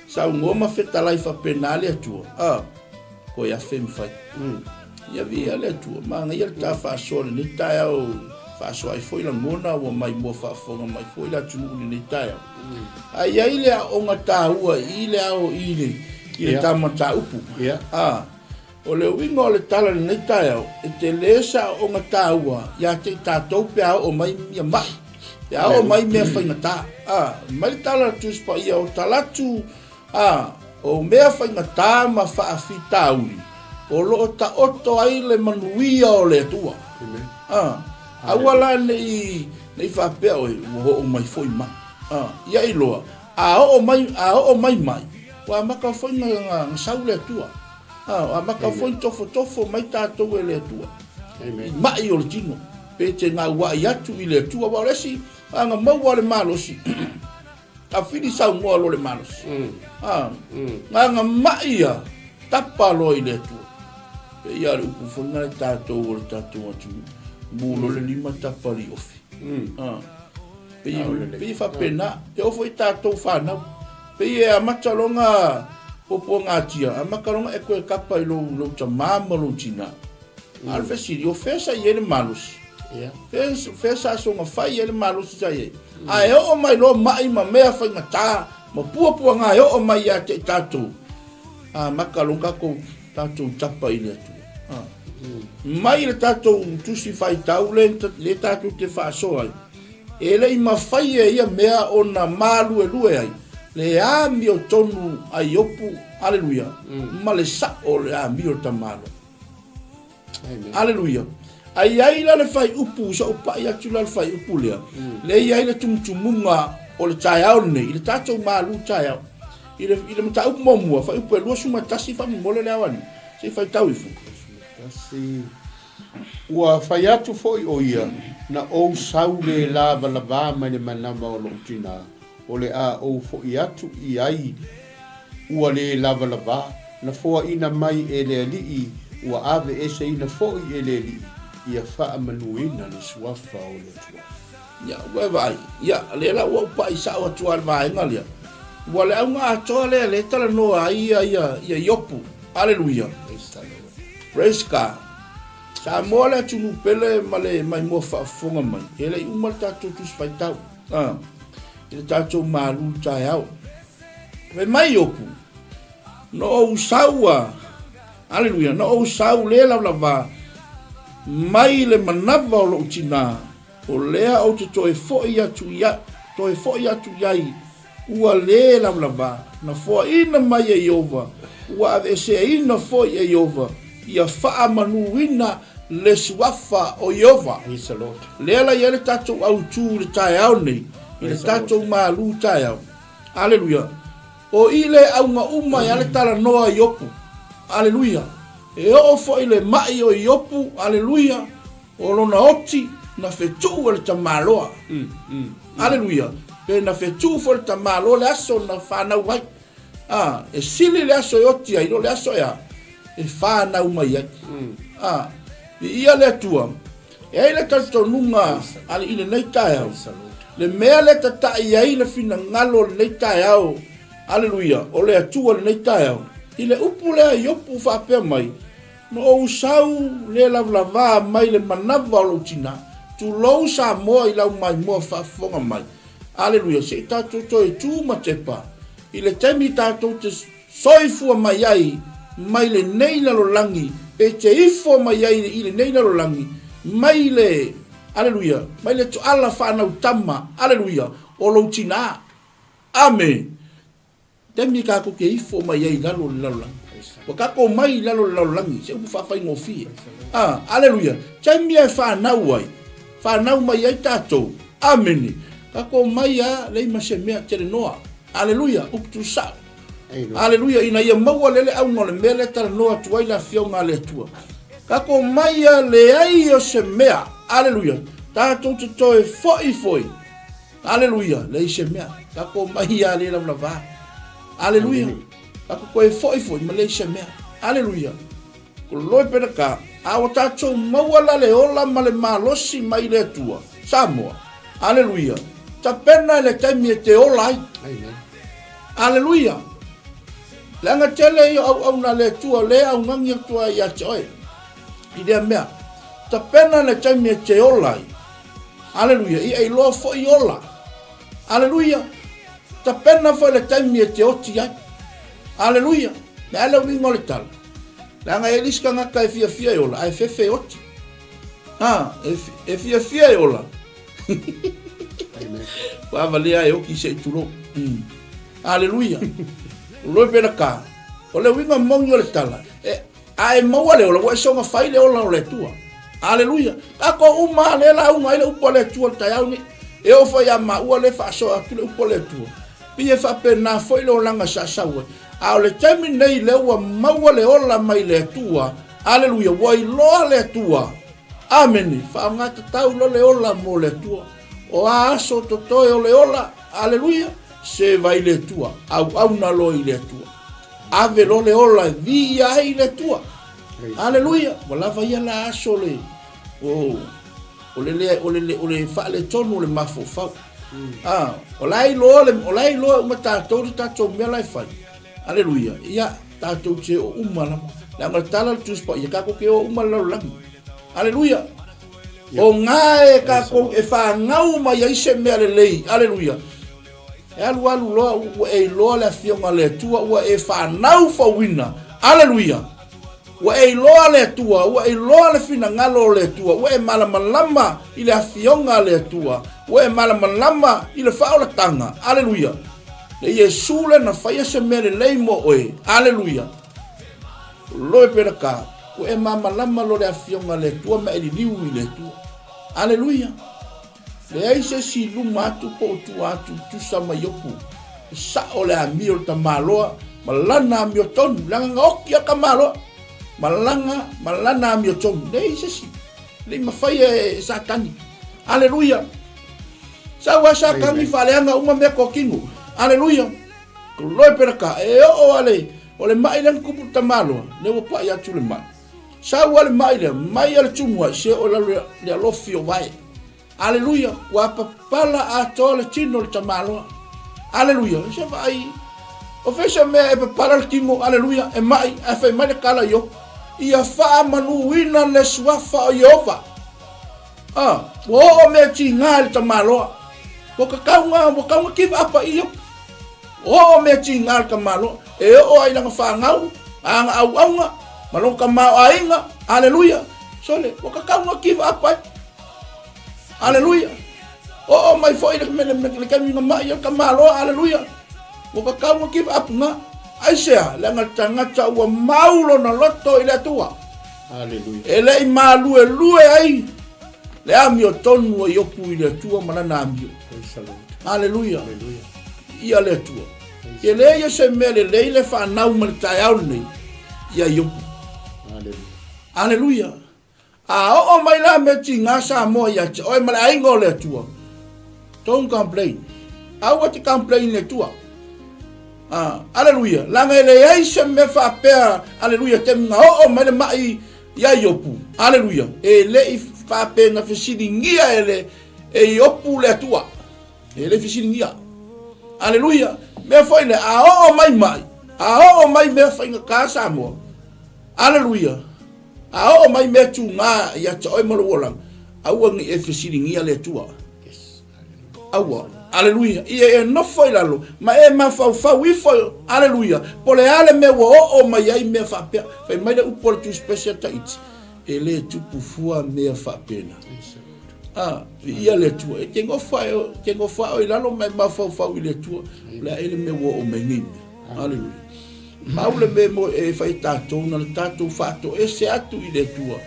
Speaker 3: saunoa ma fetalai faapena le Atua, a, Koe afe mafai. Ia viia le Atua, manaia le ta faasoa lenei taeao, faasoa ai foi lagona ua maimoa faafofoga mai foi le atunuu i lenei taeao. Ae i ai le aoga taua i le ao i le i le ta mataupu. A, o le uiga o le tala i lenei taeao, e tele se aoga taua ia te i tatou pe a oo mai ia mai, pe a oo mai mea faigata. A, mai le tala a le Tusi Paia o Talatu A, o mea faigata ma faafitauli o lo o taoto ai le manuia o le Atua. A, aua la ne i, ne i faapea oe, ua oo mai foi mai. A, ia iloa, a oo mai, a oo mai mai, ua amata foi na, na, na sau le Atua. A, ua amata foi na tofotofo mai tatou e le Atua. I mai o le tino, pe te gauai atu i le Atua. Aua o le isi aga maua o le malosi, Ka fili saunoa loa le malosi. A, gaga mai ia, tapa loa i le Atua. Pei lava o le upu foi lena i tatou o le tatou atunuu, mu loa le lima tapa i le ofi. A, pei, pei e faapena. E oo foi i tatou fanau, pei e amata loa ona puapuagatia, amata loa ona e toe tapa i lou, lou tama ma lou tina. A o le fesili, o fea sa i ai le malosi? Fea, fea sa soona fai ai le malosi sa i ai? Ae oo mai loa mai ma mea faigata ma puapuaga e oo mai ia te i tatou, amata loa tatou, tatou tapa i le Atua. A. Mai le tatou tusi faitau le, le tatou te faasoa ai, e le i mafai e ia mea ona maluelue ai le amiotonu a Iopu, aleluia, ma le sao o le amio o le tamaloa. Aleluia. A i ai la le faaiupu, sa ou pai atu la le faaiupu lea, mm. lea i ai le tumutumuga o le taeao lenei, i le tatou malu taeao. I le, i le mataupu muamua, faaiupu e 21 faamolemole le ao ani. Se i faitau ifo.
Speaker 4: Tasi. Ua fai atu foi o ia, na ou sau le lavalavā mai le manava o lou tinā, o le a ou foi atu i ai Ua le lavalava, na foaina mai e le Alii, ua aveeseina foi e le Alii, ia faamanuina le suafa o le Atua.
Speaker 3: Ia, ua e vaai, ia, lea la ua ou pai sao atu lava i le vaega lea. Ua le auga atoa lea lea e talanoa ai ia, ia, ia Iopu. Aleluia. Praise God. Samoa le atunuu pele ma le maimoa faafofoga mai. E le i uma le tatou tusi faitau. Ah, i le tatou malu taeao. Fai mai Iopu, Na ou sau a, aleluia, na ou sau le lavalava mai le manava o lou tinā, o lea ou te toe foi atu i, toe foi atu i ai, ua le lavalava, na foaina mai e Ieova, ua aveeseaina foi e Ieova, ia faamanuina le suafa o Ieova. Lea la i ai le tatou autu i le taeao nei, i le tatou malu taeao. Aleluia. O i le auga uma e ale talanoa Iopu. Aleluia. E oo foi le mai o Iopu, aleluia, o lona oti na fetuu e le tamaloa. Mm, mm, mm. Aleluia. Pe na fetuu foi le tamaloa le aso na fanau ai. Ah, e sili le aso e oti ai, lo le aso e a, e fanau mai ai. Mm. Ah, viia le Atua. E ai le talitonuga a le i lenei taeao, le mea lea tatai ai le finagalo o lenei taeao, aleluia, o le Atua lenei taeao, i le upu lea Iopu faapea mai, Na ou sau le lavalavā mai le manava o lou tinā, tulou Samoa i lau maimoa faafofoga mai, aleluia, se i tatou toe tu ma tepa i le taimi tatou te Soifua mai ai mai lenei lalolagi, pe te ifo mai ai i lenei lalolagi, mai le, aleluia, mai le toala fanau tama, aleluia, o lou tinā. Amene. Taimi tatou te ifo mai ai i lalo o le lalolagi. Ua tatou mai i lalo o le lalolagi, se upu faafaigofie. Ah, aleluia. Taimi e fanau ai, fanau mai ai tatou. Amene. Tatou mai a lei ma se mea tele noa. Aleluia, upu tusao. Aleluia, ina ia maua lea le auga o le mea lea talanoa atu ai le Afioga a le Atua. Tatou mai ia leai o se mea, aleluia, Tatou te toe foi foi. Aleluia. Leai se mea. Tatou mai ia le lavalava. Aleluia. Tatou toe foi foi ma leai se mea. Aleluia. Loi pena ka. A ua tatou maua la le ola ma le malosi mai le Atua. Samoa. Aleluia. Tapena le taimi e te ola ai.
Speaker 4: Amen.
Speaker 3: Aleluia. Leaga tele ia o auauna a le Atua o lea e augani atu ai ia te oe. I lea mea. Tapena le taimi e te ola ai. Aleluia. Ia iloa foi ola. Aleluia. Tapena foi le taimi e te oti ai. Aleluia. Le a le uiga o le tala. Leaga e le isi tagata e fiafia e ola, ae fefe e oti. Ha, e, e fiafia e ola. Ua valea e oki se i tulou. Mm. Aleluia. Loi pena ka. O le uiga moni o le tala. E, a e maua le ola, ua e soga fai le ola o le Atua. Aleluia. Tatou uma lea lauga ai le upu a le Atua le taeao nei. E oo foi ia maua lea faasoa atu le upu a le Atua. Pei e faapena foi le olaga sa sau ai. A o le taimi nei lea ua maua le ola mai le Atua. Aleluia. Ua iloa le Atua. Amene. Faaaoga tatau loa le ola mo le Atua. O a aso totoe o le ola. Aleluia. Seva i le Atua. Auauna loa i le Atua. Ave loa le ola e viia ai i le Atua. Aleluia. Ua lava ia la aso le o o le le o le o le faaletonu o le mafaufau. Ah, o la e iloa le o la e iloa uma tatou le tatou mea la e fai. Aleluia. Ia tatou te o uma lava. Leaga le tala le Tusi Paia, tatou te o uma le lalolagi. Aleluia. O ngā e tatou e whāngau mai ai se mea lelei. Aleluia. E alualu loa ua e iloa le Afioga a le Atua, ua e fanau fouina. Aleluia! Ua e iloa le Atua, ua e iloa le finagalo o le Atua, ua e malamalama i le Afioga a le Atua, ua e malamalama i le faaolataga. Aleluia! Le Iesu lea na faia se mea lelei mo oe. Aleluia! Loe pena ka, ua e malamalama lo le Afioga a le Atua ma e liliu i le Atua. Aleluia! Leai se isi i luma atu po o tua atu i tusa ma Iopu. E sao le amio o le tamaloa ma lana amiotonu, leaga na oki a tamaloa ma lana, ma lana amiotonu. Leai se isi, le i mafai e Satani. Aleluia! Sau a Satani faaleaga uma mea kokino. Aleluia! Loi peraka, e oo ale, o le mai lea na tupu i le tamaloa, lea ua pai atu le mai. Sau a le mai lea, mai a le tumu ai, se o lalo le alofi o vae. Aleluia, ua papala atoa le tino o le tamaloa. Aleluia, se vaai, o fea se mea e papala le tino, aleluia, e mai, ae fai mai le tala i o. Ia faamanuina le suafa o Ieova. Ah, ua oo mea tiga i le tamaloa. Ua kakauga, ua kauga give up i Iopu. Ua oo mea tiga i le tamaloa. E oo ai lana fanau, ana auauna, ma lona tamaoaiga. Aleluia. Sole, ua kakauga give up ai. Aleluia. Oo mai foi le, le, le, le taimi na mai o le tamaloa. Aleluia. Ua kakauga give up na. Aisea, leaga le tagata ua mau lona loto i le Atua.
Speaker 4: Aleluia.
Speaker 3: E le i maluelue ai le amiotonu o Iopu i le Atua ma lana amio.
Speaker 4: Praise the Lord.
Speaker 3: Aleluia.
Speaker 4: Aleluia.
Speaker 3: Ia le Atua. E leai ia se mea lelei le fanau ma le taeao lenei ia Iopu.
Speaker 4: Aleluia.
Speaker 3: Aleluia. A oo mai la mea tiga Samoa ia te oe ma le aiga o le Atua. Don't complain. Aua te complain i le Atua. Ah, aleluia. Leaga e leai se mea faapea, aleluia, taimi na oo mai le mai ia Iopu. Aleluia. E le i faapea na fesiligia e le e Iopu le Atua. E le fesiligia. Aleluia. Mea foi le a oo mai mai, a oo mai mea faigata Samoa. Aleluia. A oo mai mea tūgā ia te oe ma lou olaga, aua ne i e fesiligia le Atua. Aua. Aleluia. Ia e nofo i lalo, ma e mafaufau ifo, aleluia, po le a le mea ua oo mai ai mea faapea. Fai mai le upu a le Tusi Pese a Tahiti, e le tupu fua mea faapena. Ah, viia le Atua. E te nofo e, te nofo a oe i lalo ma e mafaufau i le Atua. O le a ea le mea ua oo mai nei mea. Aleluia. Mau le mea mo e fai tatou na le tatou faatoese atu i le Atua.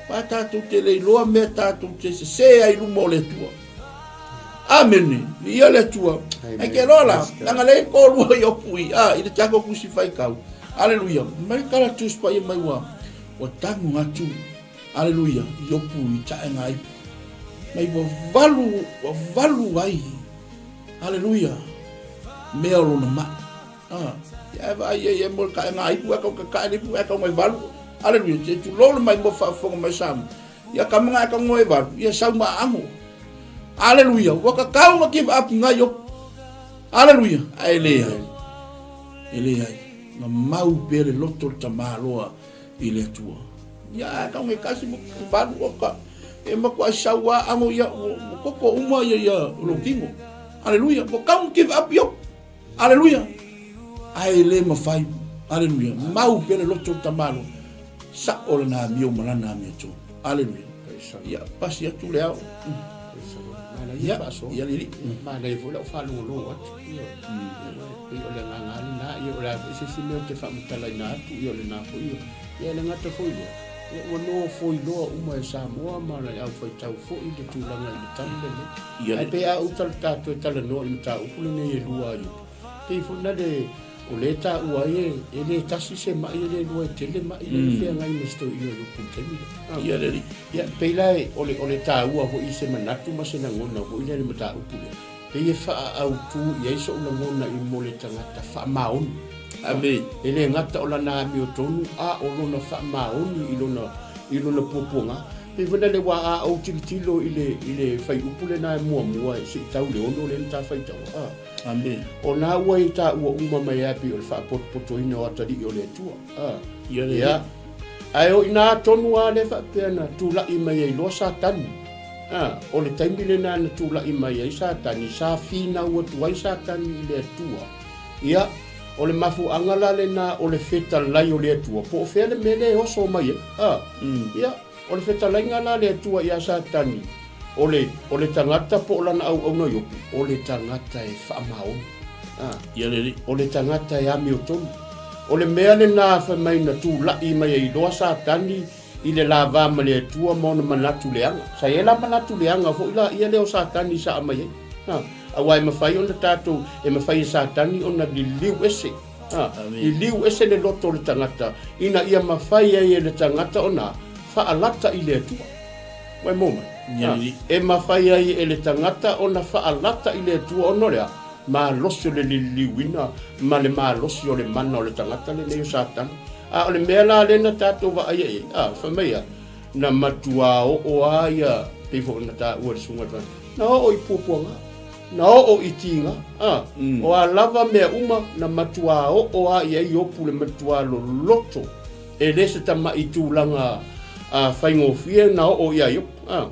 Speaker 3: Aua tatou te le iloa mea tatou te sese ai i luma o le Atua. Amene. Viia le Atua. Ai ke loa la, leaga lea e toalua i opu i, a, i le tatou tusi faitau. Aleluia. Mai tala Tusi Paia mai ua, ua tago atu, aleluia, i opu i taʻega ai. Mai ua valu, ua valu ai, aleluia, mea o lona mai. Ah, ia e vaai ai e mo le kaega ipu e kau kakae le ipu e kau mai valu. Aleluia, te tulou le mai mo faafofoga mai Samoa. Ia ka manga e kau ngoe valu, ia sau ma ango. Aleluia, ua kakau ma give up ngai o. Aleluia, ae le ai. E le ai. Na mau pea le loto le tamaloa i le Atua. Ia ae kau ngai kasi mo valu o ka. E makuai sau a ango ia ua koko uma ia ia lo kingo. Aleluia, ua kau give up io. Aleluia! Ae e le mafai. Aleluia! Mau pea le loto o le tamaloa. Sa'o lana amio ma lana amiotonu. Aleluia! Ia, pasi atu le ao.
Speaker 4: Ia, ia lili. Manaia foi lau faalogologo atu. Ia, pei o le agaga lava lena. Ia, o le a foi se isi mea ou te faamatalaina atu, ia o lena foi. Ia, e le gata foi i lea, ia ua nofoi loa uma e Samoa ma le aufaitau foi le tulaga i le tali lenei. Ae pei a ou tatou e talanoa i le mataupu lenei e lua ai, pei foi na le o lea e taua ai e le tasi se mai e le lua e tele mai le feagai ma si toeaina o Iopu i le taimi lea. Ia, pei la o le o le taua foi i se manatu ma se lagona foi lea i le mataupu lea, pei e faaautu i ai so'u lagona i mo le tagata faamaoni.
Speaker 3: Amene.
Speaker 4: E le gata o lana amiotonu, a o lona faamaoni i lona, i lona puapuaga. Pei foi lale ua a ou tilotilo i le, i le fuaiupu lena e muamua e se i tau le 6 lea na ta faitaua, a.
Speaker 3: Amene.
Speaker 4: O na ua i taua uma mai ai pei o le faapotopotoina o atalii o le Atua, a.
Speaker 3: Ia le.
Speaker 4: Ia. Ae o i ina tonu lava lea faapea na tulai mai ai loa Satani. A, o le taimi lena na tulai mai ai Satani, sa finau atu ai Satani i le Atua. Ia, o le mafuaaga la lena o le fetalai o le Atua, po o fea le mea lea e oso mai ai. A, ia, o le fetalaiga la a le Atua ia Satani, o le, o le tagata po o lana auauna Iopu, o le tagata e faamaoni. A,
Speaker 3: Ia le Alii.
Speaker 4: o le tagata e amiotonu. O le mea lena fai mai na tulai mai ai loa Satani i le lava ma le Atua ma ona manatu leaga. Sa i ai la manatu leaga foi la ia lea o Satani sa aumai ai. Ha, aua e mafai ona tatou, e mafai e Satani ona liliu ese. Ha, liliu ese le loto o le tagata ina ia mafai ai e le tagata ona faalata i le Atua. Ua e maua mai? Ha, e mafai ai e le tagata ona faalata i le Atua ona o le a? Malosi o le liliuina ma le malosi o le mana o le tagata lenei o Satani. A o le mea la lea na tatou vaaia i ai, a, fai mai a, na matuā oo a ia, pei foi ona taua e le Susuga i le Faamasino, na oo i puapuaga, na oo i tiga, a, o a lava mea uma, na matuā oo a i ai Iopu le matuā loloto, e le se tamaʻi tulaga faigofie na oo iā Iopu, a.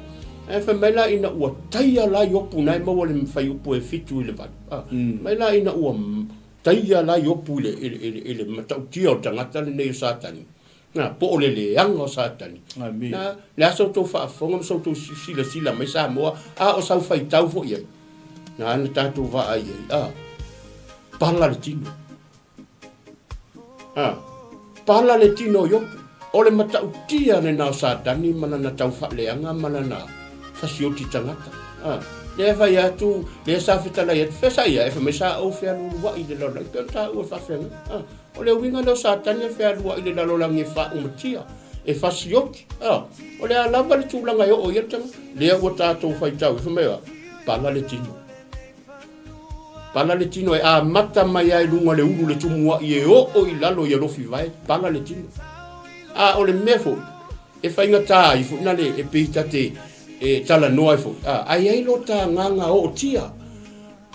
Speaker 4: Ae fai mai la ina ua taia la Iopu na e maua le fuaiupu e 7 i le 8, a, mai la ina ua taia la Iopu i le, i le, i le, i le matautia o le tagata lenei o Satani, na, po o le leaga o Satani. Na, le a sa outou faafofoga ma sa outou silasila mai Samoa, a o sau faitau foi i ai, na na tatou vaai ai, a, pala le tino. A, pala le tino o Iopu. O le matautia lena o Satani ma lana tau faaleaga ma lana fasioti tagata. A, lea e fai atu, lea sa fetalai atu, fea sa ia? E fai mai sa ou fealualuaʻi i le lalolagi. Pei ona taua e faafeagai. A, o le uiga lea o Satani e fealuaʻi i le lalolagi e faaumatia, e fasioti. A, o le a lava le tulaga e oo i ai le tagata? Lea ua tatou faitau, fai mai, pala le tino. Pala le tino e amata mai ai luga le ulu le tumuaʻi e oo i lalo i alofi vae, pala le tino. A o le mea foi, e faigata ai foi na le e pei ta te e talanoa ai foi, a, a i ai lo ta agaga ootia,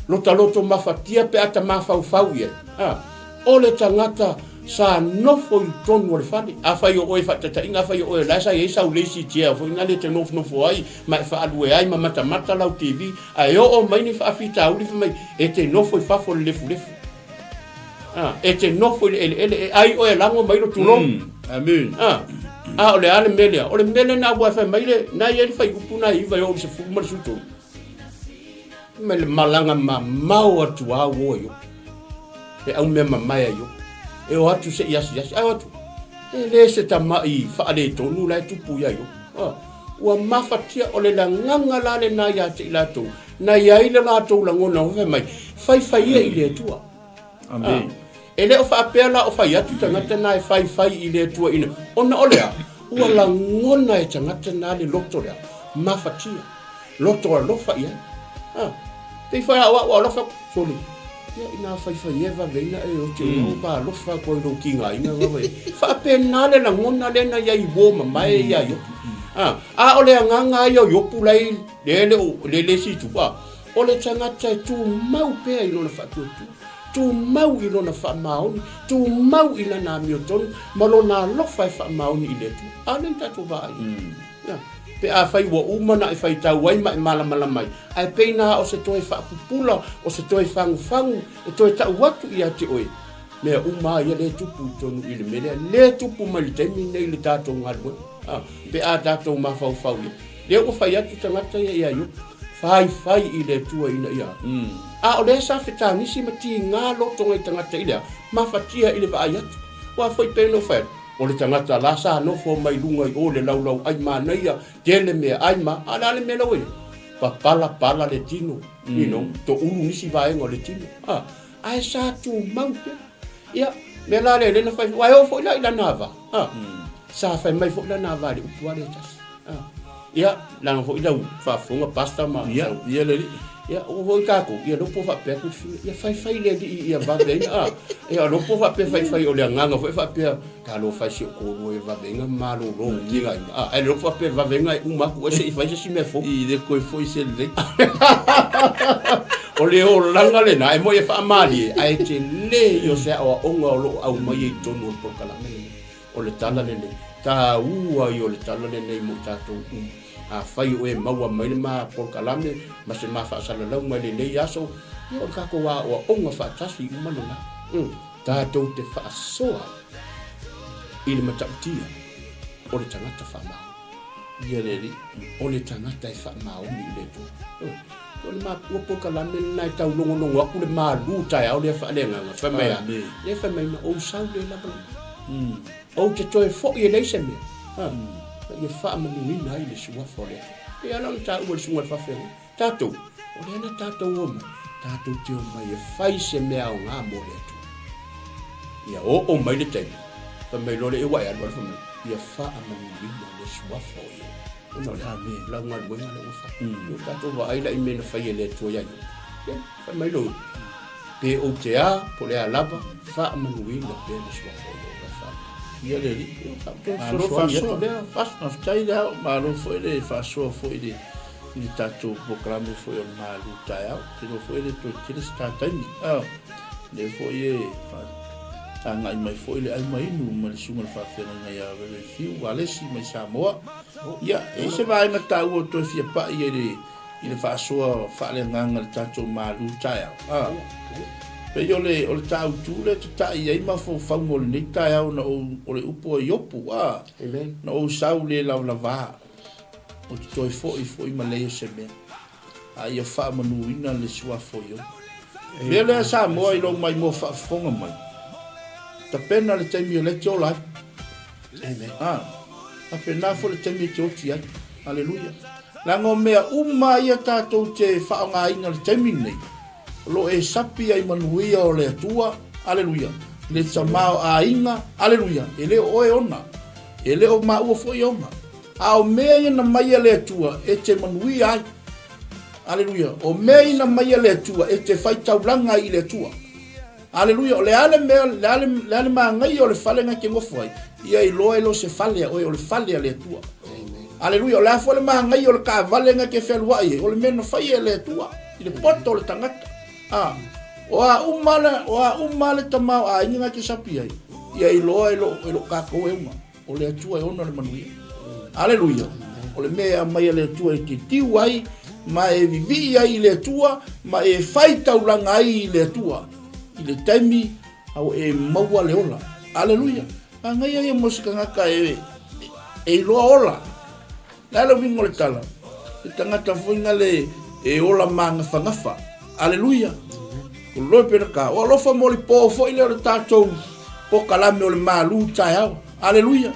Speaker 4: lo ta loto mafatia pe a ta mafaufau i ai, a, o le tagata sa nofo i totonu o le fale. Afai o oe faataitaiga, afai o oe o la e sa i ai sau lazy chair foi na le e te nofonofo ai ma e faalue ai ma matamata lau TV, Ae oo mai ni faafitauli fai mai, e te nofo i fafo i le lefulefu. A, e te nofo i le eleele, e ai oe e lago mai lo tulou.
Speaker 3: Amen.
Speaker 4: A, a o le a le mea lea? O le mea lena ua fai mai le, na i ai le fuaiupu na 9 e oo i le 10 ma le 13. Mai le malaga mamao atu a uo i o. E au mea mamae ai o. E o atu se i asiasi. Ai o atu. E le se tamaʻi faaletonu la e tupu ia Iopu. A, ua mafatia, o le lagaga la lena ia te i latou, na i ai le latou lagona fai mai, faifai ia i le Atua.
Speaker 3: Amene.
Speaker 4: E le o faapea la o fai atu tagata na e faifai i le Atua ina, ona o le a? Ua lagona e tagata na le loto lea, mafatia. Loto alofa i ai. A, pei foi a o a'u alofa atu, sole, ia ina faifai e vave ina e oti o lau pa alofa atu ai lou tigaina vave. Faapena le lagona lea na i ai i uo mamae ia Iopu. A, a o le agaga lava ia o Iopu la e le le o le le isi itu, a, o le tagata e tumau pea i lona faatuatua, tumau i lona faamaoni, tumau i lana amiotonu ma lona alofa e faamaoni i le Atua. A lea na tatou vaai ai. Ia, pe afai ua uma ona e faitau ai ma e malamalama ai, ae pei na o se toe faapupula, o se toe fagufagu e toe tau atu ia te oe, mea uma lava ia lea e tupu i totonu i le mea lea, lea e tupu mai le taimi lenei i le tatou galuega, a, pe a tatou mafaufau i ai. Lea ua fai atu tagata ia ia Iopu, faifai i le Atua ina ia, a o lea sa fetagisi ma tiga loto nai tagata i le a, mafatia i le vaai atu. Aua foi pei ona ou fai atu, O le tagata la sa nofo mai luga i o le laulau ai manaia, tele mea ai ma, a o le a le mea la ua i ai? Papala pala le tino, you know, toulu nisi vaega o le tino, a, ae sa tumau pea. Ia, mea la lea lea na fai, aua e oo foi la i lana ava, a, sa fai mai foi lana ava i le upu lava lea e tasi, a. Ia, leaga foi lau faafofoga Pastor ma
Speaker 3: Ia,
Speaker 4: sau.
Speaker 3: ia le alii.
Speaker 4: Ia, ua foi tatou, ia lea po faapea atu le fia, ia faifai le alii ia vave ai, a. Ia, o lea po faapea faifai o le agaga foi faapea, talofa e si ou toalua ia vave ai ona malolo tigaina, a. Ae le iloa po faapea vave ai ona e uma atu oe se i fai se isi mea fou.
Speaker 3: I le toe foi se lelei.
Speaker 4: O le olaga lena, e moi e faamalie, ae tele ia o se aoaoga o lo o aumai ai i totonu o le polokalame lenei. O le tala lenei, taua ia o le tala lenei mo tatou uma. Afai o e maua mai le ma polokalame ma se ma faasalalauga i lenei aso, ia o le tatou aoaoga faatasi uma lena. Tatou te faasoa ai i le matautia o le tagata faamaoni.
Speaker 3: Ia le Alii.
Speaker 4: O le tagata e faamaoni i le Atua. O le makua polokalame lena e taulogologo atu le malu taeao lea faaleagaga. Fai mai a, lea fai mai na ou sau le lava lava. Ou te toe foi e leai se mea. Ha, na ia faamanuina ai le suafa o le Atua. E ala ona taua le susuga i le faafeagaiga. Tatou, o lea na tatou omai, tatou te omai e fai se mea aoga mo le Atua. Ia oo mai le taimi, fai mai loa le ua e alu alu fai mai, ia faamanuina le suafa o Ieova. Ona o le a? Lau galuega lea ua fai. Ua tatou vaai la i mea na fai e le Atua ia Iopu. Ia, fai mai lou, pe ou te a, po o le a lava, faamanuina pea le suafa o Ieova e faamanuia.
Speaker 3: Ia le Alii. Malo faasoa. Faafetai le ao, malo foi le faasoa foi i le i le tatou polokalame foi o le malu taeao. Ou te iloa foi e le toe tele se ta taimi. Ah, lea foi e agai mai foi le ai ma inu ma le susuga i le faafeagaiga ia Reverend Fiu Alesi mai Samoa. Ia, e i ai se vaega taua o toe fia pai ai i le faasoa faaleagaga i le tatou malu taeao. A, pei o le, o le tāutu lea e tata'i ai mafaufauga o lenei taeao na ou, o le upu a Iopu, a, na ou sau le lavalava, ou te toe foi foi ma leai o se mea, a ia faamanuina le suafa o Iopu. Mea lea Samoa i lou maimoa faafofoga mai, tapena le taimi o lea e te ola ai. Amen. Ah, faapena foi le taimi e te oti ai. Aleluia. Leaga o mea uma ia tatou te faaaogaina i le taimi lenei, o lo o e sapi ai manuia o le Atua, aleluia, le tamaoaiga, aleluia, e le o oe ona, e le o maua foi ona. A o mea ia na mai a le Atua e te manuia ai. Aleluia. O mea ia na mai a le Atua e te faitaulaga ai i le Atua. Aleluia, o le a le mea, le a le, le a le manaia o le fale na e te nofo ai, ia iloa e le o se fale a oe, o le fale a le Atua. Aleluia, o le a foi le manaia o le taavale na e te fealuai ai, o le mea na faia e le Atua, i le poto o le tagata. A, o a uma le, o a uma le tamaoaiga na e te sapi ai, ia iloa e lo, e lo tatou e uma. O le Atua e ona le manuia. Aleluia. O le mea e aumai a le Atua e te tiu ai, ma e vivii ai i le Atua, ma e fai taulaga ai i le Atua, i le taimi a ua e maua le ola. Aleluia. Manaia ia mo se tagata e, e iloa ola. Le a le uiga o le tala? Le tagata foi na le e ola magafagafa. Aleluia. Ko loe pena ka. O alofa mo le po foi le o le tatou pokalame o le malu taeao. Aleluia.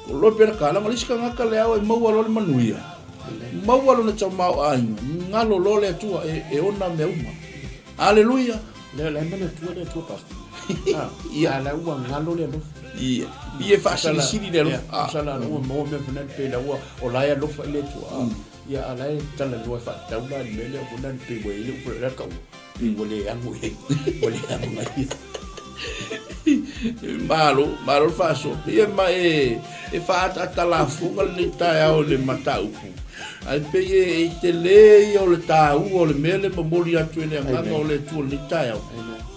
Speaker 3: Ko loe pena ka. Langa le isi tagata le ao e maua loa le manuia. Maua lona tamaoaiga. Galo loa le Atua e, e ona mea uma. Aleluia.
Speaker 4: Le la manatua le Atua pastor. Ah, ia la ua ngalo le alofa.
Speaker 3: Ia, ia e faasilisili le alofa.
Speaker 4: Ah. Sala ua maua mea fana pe la ua o la e alofa i le Atua. Ah. Ia, a o la e talanoa e faatatau la i le mea lea foi lea pei ua i ai le upu lea le taua, pei ua le ano i ai, ua le ano mai ia.
Speaker 3: Malo, malo le faasoa. Pei e ma e, e faaataata lafoga lenei taeao i le mataupu. Ae pei e, e tele ia o le taua o le mea le momoli atu e le agaga o le Atua i lenei taeao.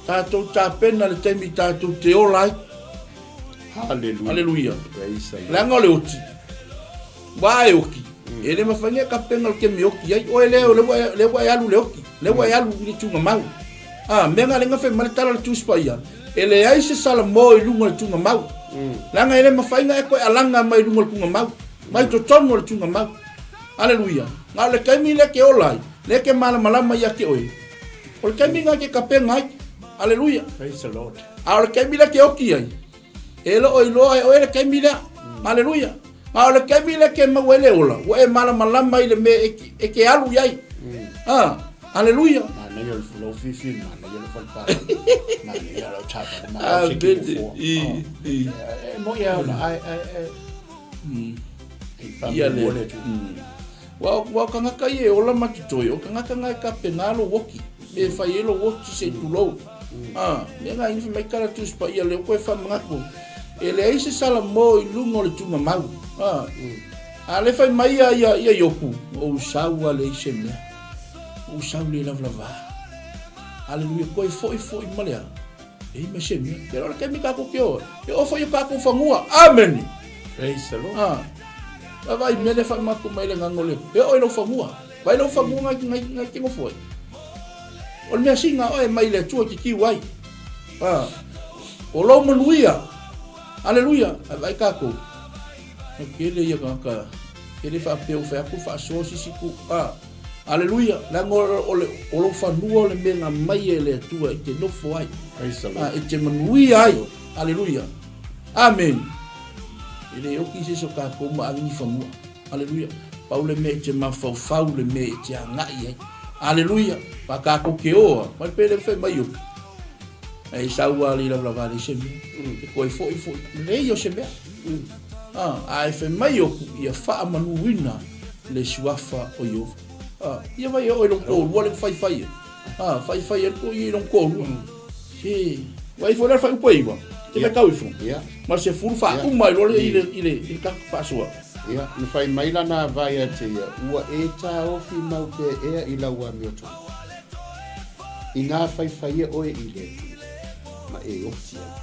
Speaker 3: Tatou tapena le taimi tatou te ola ai.
Speaker 4: Haleluia.
Speaker 3: Haleluia. Leaga o le oti. Ua e oki. E le mafai nei kapena o le kemi oki ai. Oe lea, lea ua, lea ua e alu le oki. Lea ua e alu i le tugamau. Ah, mea nga lenga fe male tala le tusi paia. E leai se salamo i luga o le tugamau. Leaga e le mafai na e koe alanga mai luga o le tugamau. Mai totonu o le tugamau. Aleluia. Na o le taimi lea ke ola ai, lea ke malamalama ia te oe. O le taimi na ke kapena ai. Aleluia.
Speaker 4: Praise the Lord.
Speaker 3: A o le taimi lea ke oki ai, E le o iloa e oe le taimi lea. Aleluia. A o le taimi lea ke maua ai le ola, ua e malamalama i le mea e, e ke alu i ai. Ah, aleluia.
Speaker 4: Manaia o le lou fifi, manaia lou falepala, manaia lau taavale, manaia se ki
Speaker 3: I, i.
Speaker 4: E moi a ona, ai, ai, ai.
Speaker 3: Ia le. Ua, ua o kangaka ia e ola ma totoe, o kangaka nga e kapena lou oki. Me fai ai lou oti se i tulou. A, mea nga ina fai mai kala Tusi Paia lea ua koe faamanatu, e leai se salamo i luga o le tugamau. A, a le fai mai ia, ia, ia Iopu, ou sau a leai se mea. Ou sau le lavalava. Aleluia, koe foi foi ma le a. Leai ma se mea. Te loa le taimi tatou te o ai. E oo foi i o tatou fanua. Amene.
Speaker 4: Praise the Lord.
Speaker 3: A, vaavaai mea lea faamanatu mai le agaga o le, e oo i lou fanua. Vai lou fanua ngai, ngai, ngai te nofo ai. O le mea sina oe mai le Atua te tiu ai. Ah, o lou manuia. Aleluia. Ai vai kākou. Na kele ia kaka. Kele whaapea o whai aku whaasoa sisi ku. Ah, aleluia. Leaga o, o, le, o lou fanua o le mea ngā mai e le Atua i te nofo ai.
Speaker 4: Praise the Lord.
Speaker 3: Ah, e te manuia ai. Aleluia. Amen. E le oki se so kākou ma awini fanua. Aleluia. Pau le mea i te mafaufau le mea i te agai ai. Aleluia. Pa kākou ke oa. Mai pe le whai mai oki. Ei sau a li lava le se mea. Te koe foi foi. Le ia se mea. Ah, a e whai mai oku ia whaamanuina le suafa o Iova. Ah, ia vai e oe long kōrua le whai whai e. Ah, whai whai e ko i long kōrua. Se, vai foi le whai upo iwa. Te me kau ifo. Ma se furu wha uma i lore i le i le i le ka whaasua.
Speaker 4: Ia, na fai mai lana vae ia te ia, Ua e tāofi mau pea ea i lau amiotonu, inā faifaia oe i le Atua, ma e oti ai.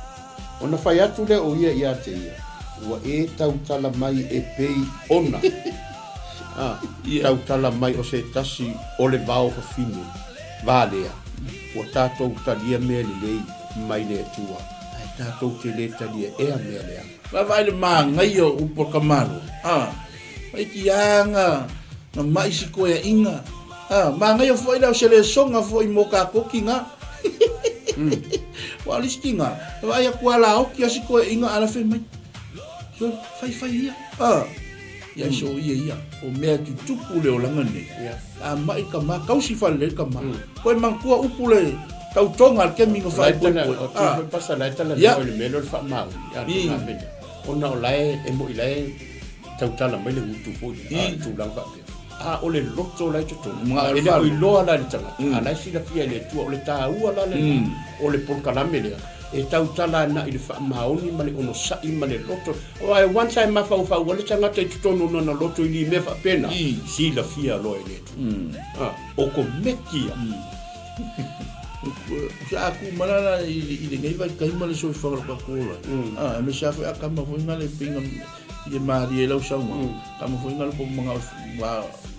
Speaker 4: Ona fai atu lea o ia iā te ia, Ua e tautala mai e pei ona, ā, tautala mai o se tasi o le vao fafine, valea, ua tātou talia mea lelei mai le Atua, ae tātou te lē talia ea mea leaga.
Speaker 3: Vaavaai le māngaia o upu a ka Malo, ā, mai ki a nga, nga maʻi si koeaʻiga, ā, māngaia foʻi la o se lesoga foʻi mo kākou ki nga. Ua alisi ki nga, vaai aku a la oki a si koeaʻiga a la fai mai, so, faifai ia, ā, ia so ia ia, o mea tutupu le olaga nei, a maʻi ka ma, kausi fale ka ma, koe manatua upu le tautoga a le kemi na faapoepoe.
Speaker 4: O te foi pasa la e tala lea o le mea lea o le faamaoni, a le tulaga lea. Ona o la e, e moi la e tautala mai le gutu foi lea, a le tulaga faapea. A o le loto la e totonu, e le o iloa la e le tagata, a la e silafia e le Atua, o le taua la lena o le polokalame lea, e tautala ana i le faamaoni ma le onosai ma le loto. Aua e once a e mafaufau ai le tagata i totonu o lona loto i ni mea faapena, silafia loa e le Atua. A, o ko meki ia.
Speaker 3: Sa aku malala i lenei vaitaimi ma le soifuaga o tatou ola. A, me sa foi a kama foi nga le pinga i le malie lau saunoaga. Kama foi nga le po mangao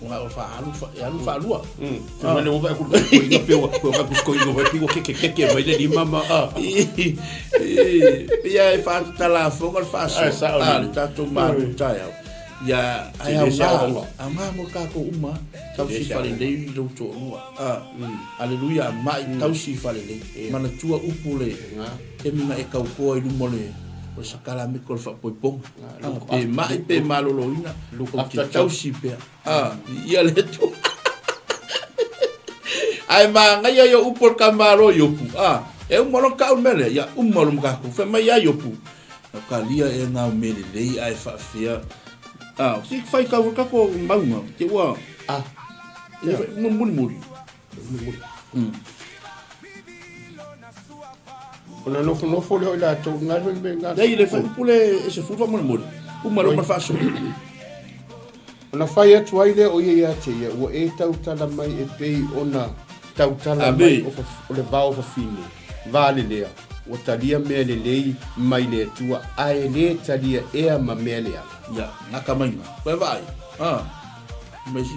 Speaker 3: mangao faalu e alu faalua.
Speaker 4: Fai mai le ova e kulu ko inga pe wa ko ka ko inga wa pigo keke keke mai le lima ma a.
Speaker 3: Ia e faatatalafoga le faasoa a le tatou malu taeao. Ia ai aoga aoga mo tatou uma tausi falelei i lou toalua. Aleluia maʻi tausi falelei. Manatua upu le taimi na e tautoa i luma o le o le sakalameko o le faapoipoga. Pe maʻi pe maloloina ou te tausi pea. Ia le Atua. Ae magaia ia upu o le tamālo Iopu. E uma loa ona tau le mea lea, ia uma loa ma tatou. Fai mai ia Iopu, Na kalia ea ngā mea lelei ae faafea. Si whai kau kako mauga, te ua.
Speaker 4: Ah.
Speaker 3: Ia mulimuli.
Speaker 4: Mulimuli. Ona nofonofo lea o i latou i galuega me galuega.
Speaker 3: Leai, le faaiupu le e 10 faamolemole. Uma loa ma le faasolo.
Speaker 4: Ona fai atu ai lea o ia ia te ia, ua e tautala mai e pei ona tautala mai o, o le vao fafine, valelea, ua talia mea lelei mai le Atua, ae le talia ea ma mea leaga.
Speaker 3: Ia, gata mai ina. Koe vaai. Ah. Mai si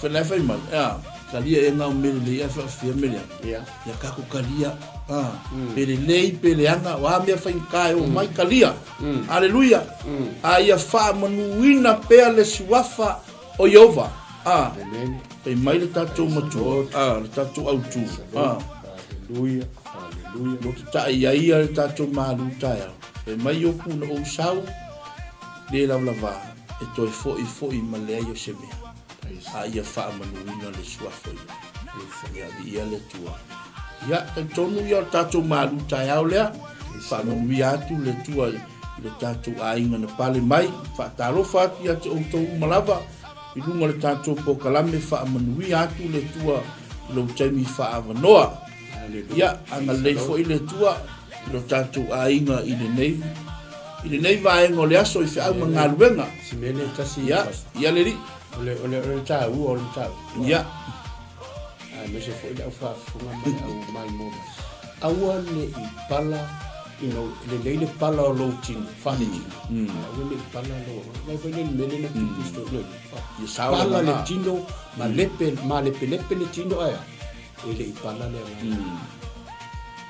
Speaker 3: Whenai whai mai, ea, talia e ngā o mea lelei ae whaafia me leaga.
Speaker 4: Ia.
Speaker 3: Ia kako kalia, a, pe lelei, pe leaga, o a mea whainga e o mai kalia. Aleluia. A ia faamanuina pea le suafa o Ieova. A,
Speaker 4: Amen.
Speaker 3: fai mai le tatou matua, a, le tatou autu. A,
Speaker 4: Hallelujah. Hallelujah.
Speaker 3: no te ta'i ai ia le tatou malu taeao. Fai mai Iopu na ou sau, le lavalava, e toe foi foi ma leai o se mea. A ia faamanuina le suafa o Ieova. Ia viia le Atua. Ia, talitonu ia o le tatou malu taeao lea, faamanuia atu le Atua i le tatou aiga na pale mai, faatalofa atu ia te outou uma lava, i luga o le tatou polokalame, faamanuia atu le Atua i lou taimi faaavanoa. Ia, agalelei foi le Atua i lo tatou aiga i lenei i lenei vaega o le aso i feau ma galuega.
Speaker 4: Si mea lea tasi.
Speaker 3: Ia, ia le alii.
Speaker 4: O le, o le, o le taua o le mataupu.
Speaker 3: Ia.
Speaker 4: Aemaise foi le au faafofoga ma le au maimoa mai. Aua ne i pala ina lelei le pala o lou tino, faaletino. Aua ne i pala lou, mai foi le mea lea na tupu i si toeaina.
Speaker 3: Ia sao le
Speaker 4: Pala le
Speaker 3: agaga.
Speaker 4: tino, ma lepe, malepelepe le tino ae a? E le i pala le agaga.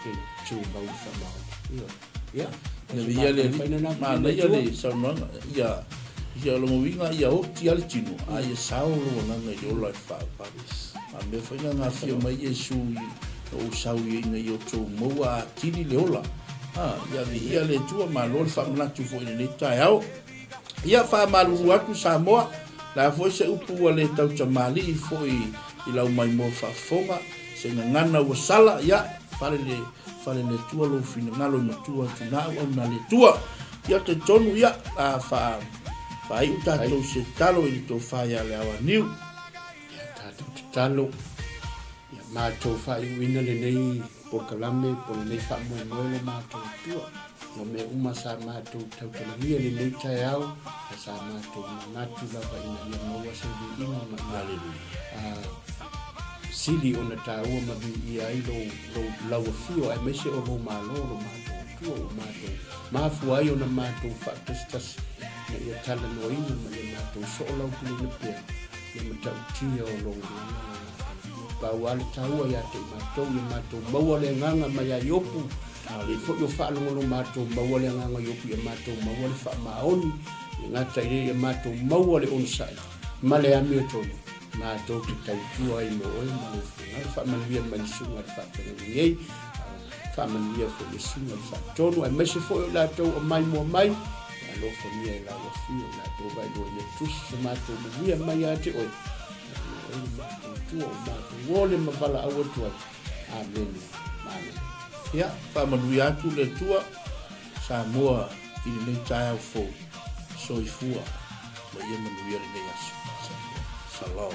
Speaker 4: E tumau le faamaoni. Ioe. Ia.
Speaker 3: Ia le alii, manaia le saunoaga, ia ia lona uiga ia oti lava le tino, a ia sao lou agaga i le ola e faaupau. A mea foi na gafia mai Iesu i ou sau ia ina ia outou maua atili le ola. A, ia viia le Atua, malo le faamanatu foi i lenei taeao. Ia faamalulu atu Samoa, le a foi se upu ua le tautamalii foi i lau maimoa faafofoga, se gagana ua sala, ia, fale le, fale le Atua lou finagalo i matua atu na auauna le Atua. Ia talitonu, ia, a faa, faaiu tatou se tatalo i le tofa ia Leaoaniu.
Speaker 4: Ia tatou tatalo, ia matou faaiuina lenei polokalame po o lenei faamoemoe lo matou Atua. O mea uma sa matou tautalagia i lenei taeao, ia sa matou manatu lava ina ia maua se viiga ma ia sili ona taua ma viia ai lou, lou, lau afio aemaise o lou malo lo matou Atua ua matou mafua ai ona matou faatasitasi ina ia talanoaina ma ia matou soolaupuleina pea le matautia o lou agaga lo matou Atua. Pau lava le taua ia te i matou ia matou maua le agaga mai ia Iopu A lei foi o faalogologo matou maua le agaga i Iopu ia matou maua le faamaoni, e gata i lea ia matou maua le onosai ma le amiotonu, matou te tautua ai mo oe ma lou finagalo. Faamanuia mai le susuga i le faafeagaiga nei, faamanuia foi i le susuga i le faatonu, aemaise foi o i latou o maimoa mai, ia alofagia e lau afio i latou vaeloa ia tusi so matou manuia mai ia te oe, ona o oe le matou Atua o matou ole ma valaau atu ai. Amene. Amene.
Speaker 3: Ia, faamanuia atu le Atua Samoa i lenei taeao fou. Soifua ma ia manuia lenei aso. Shalom.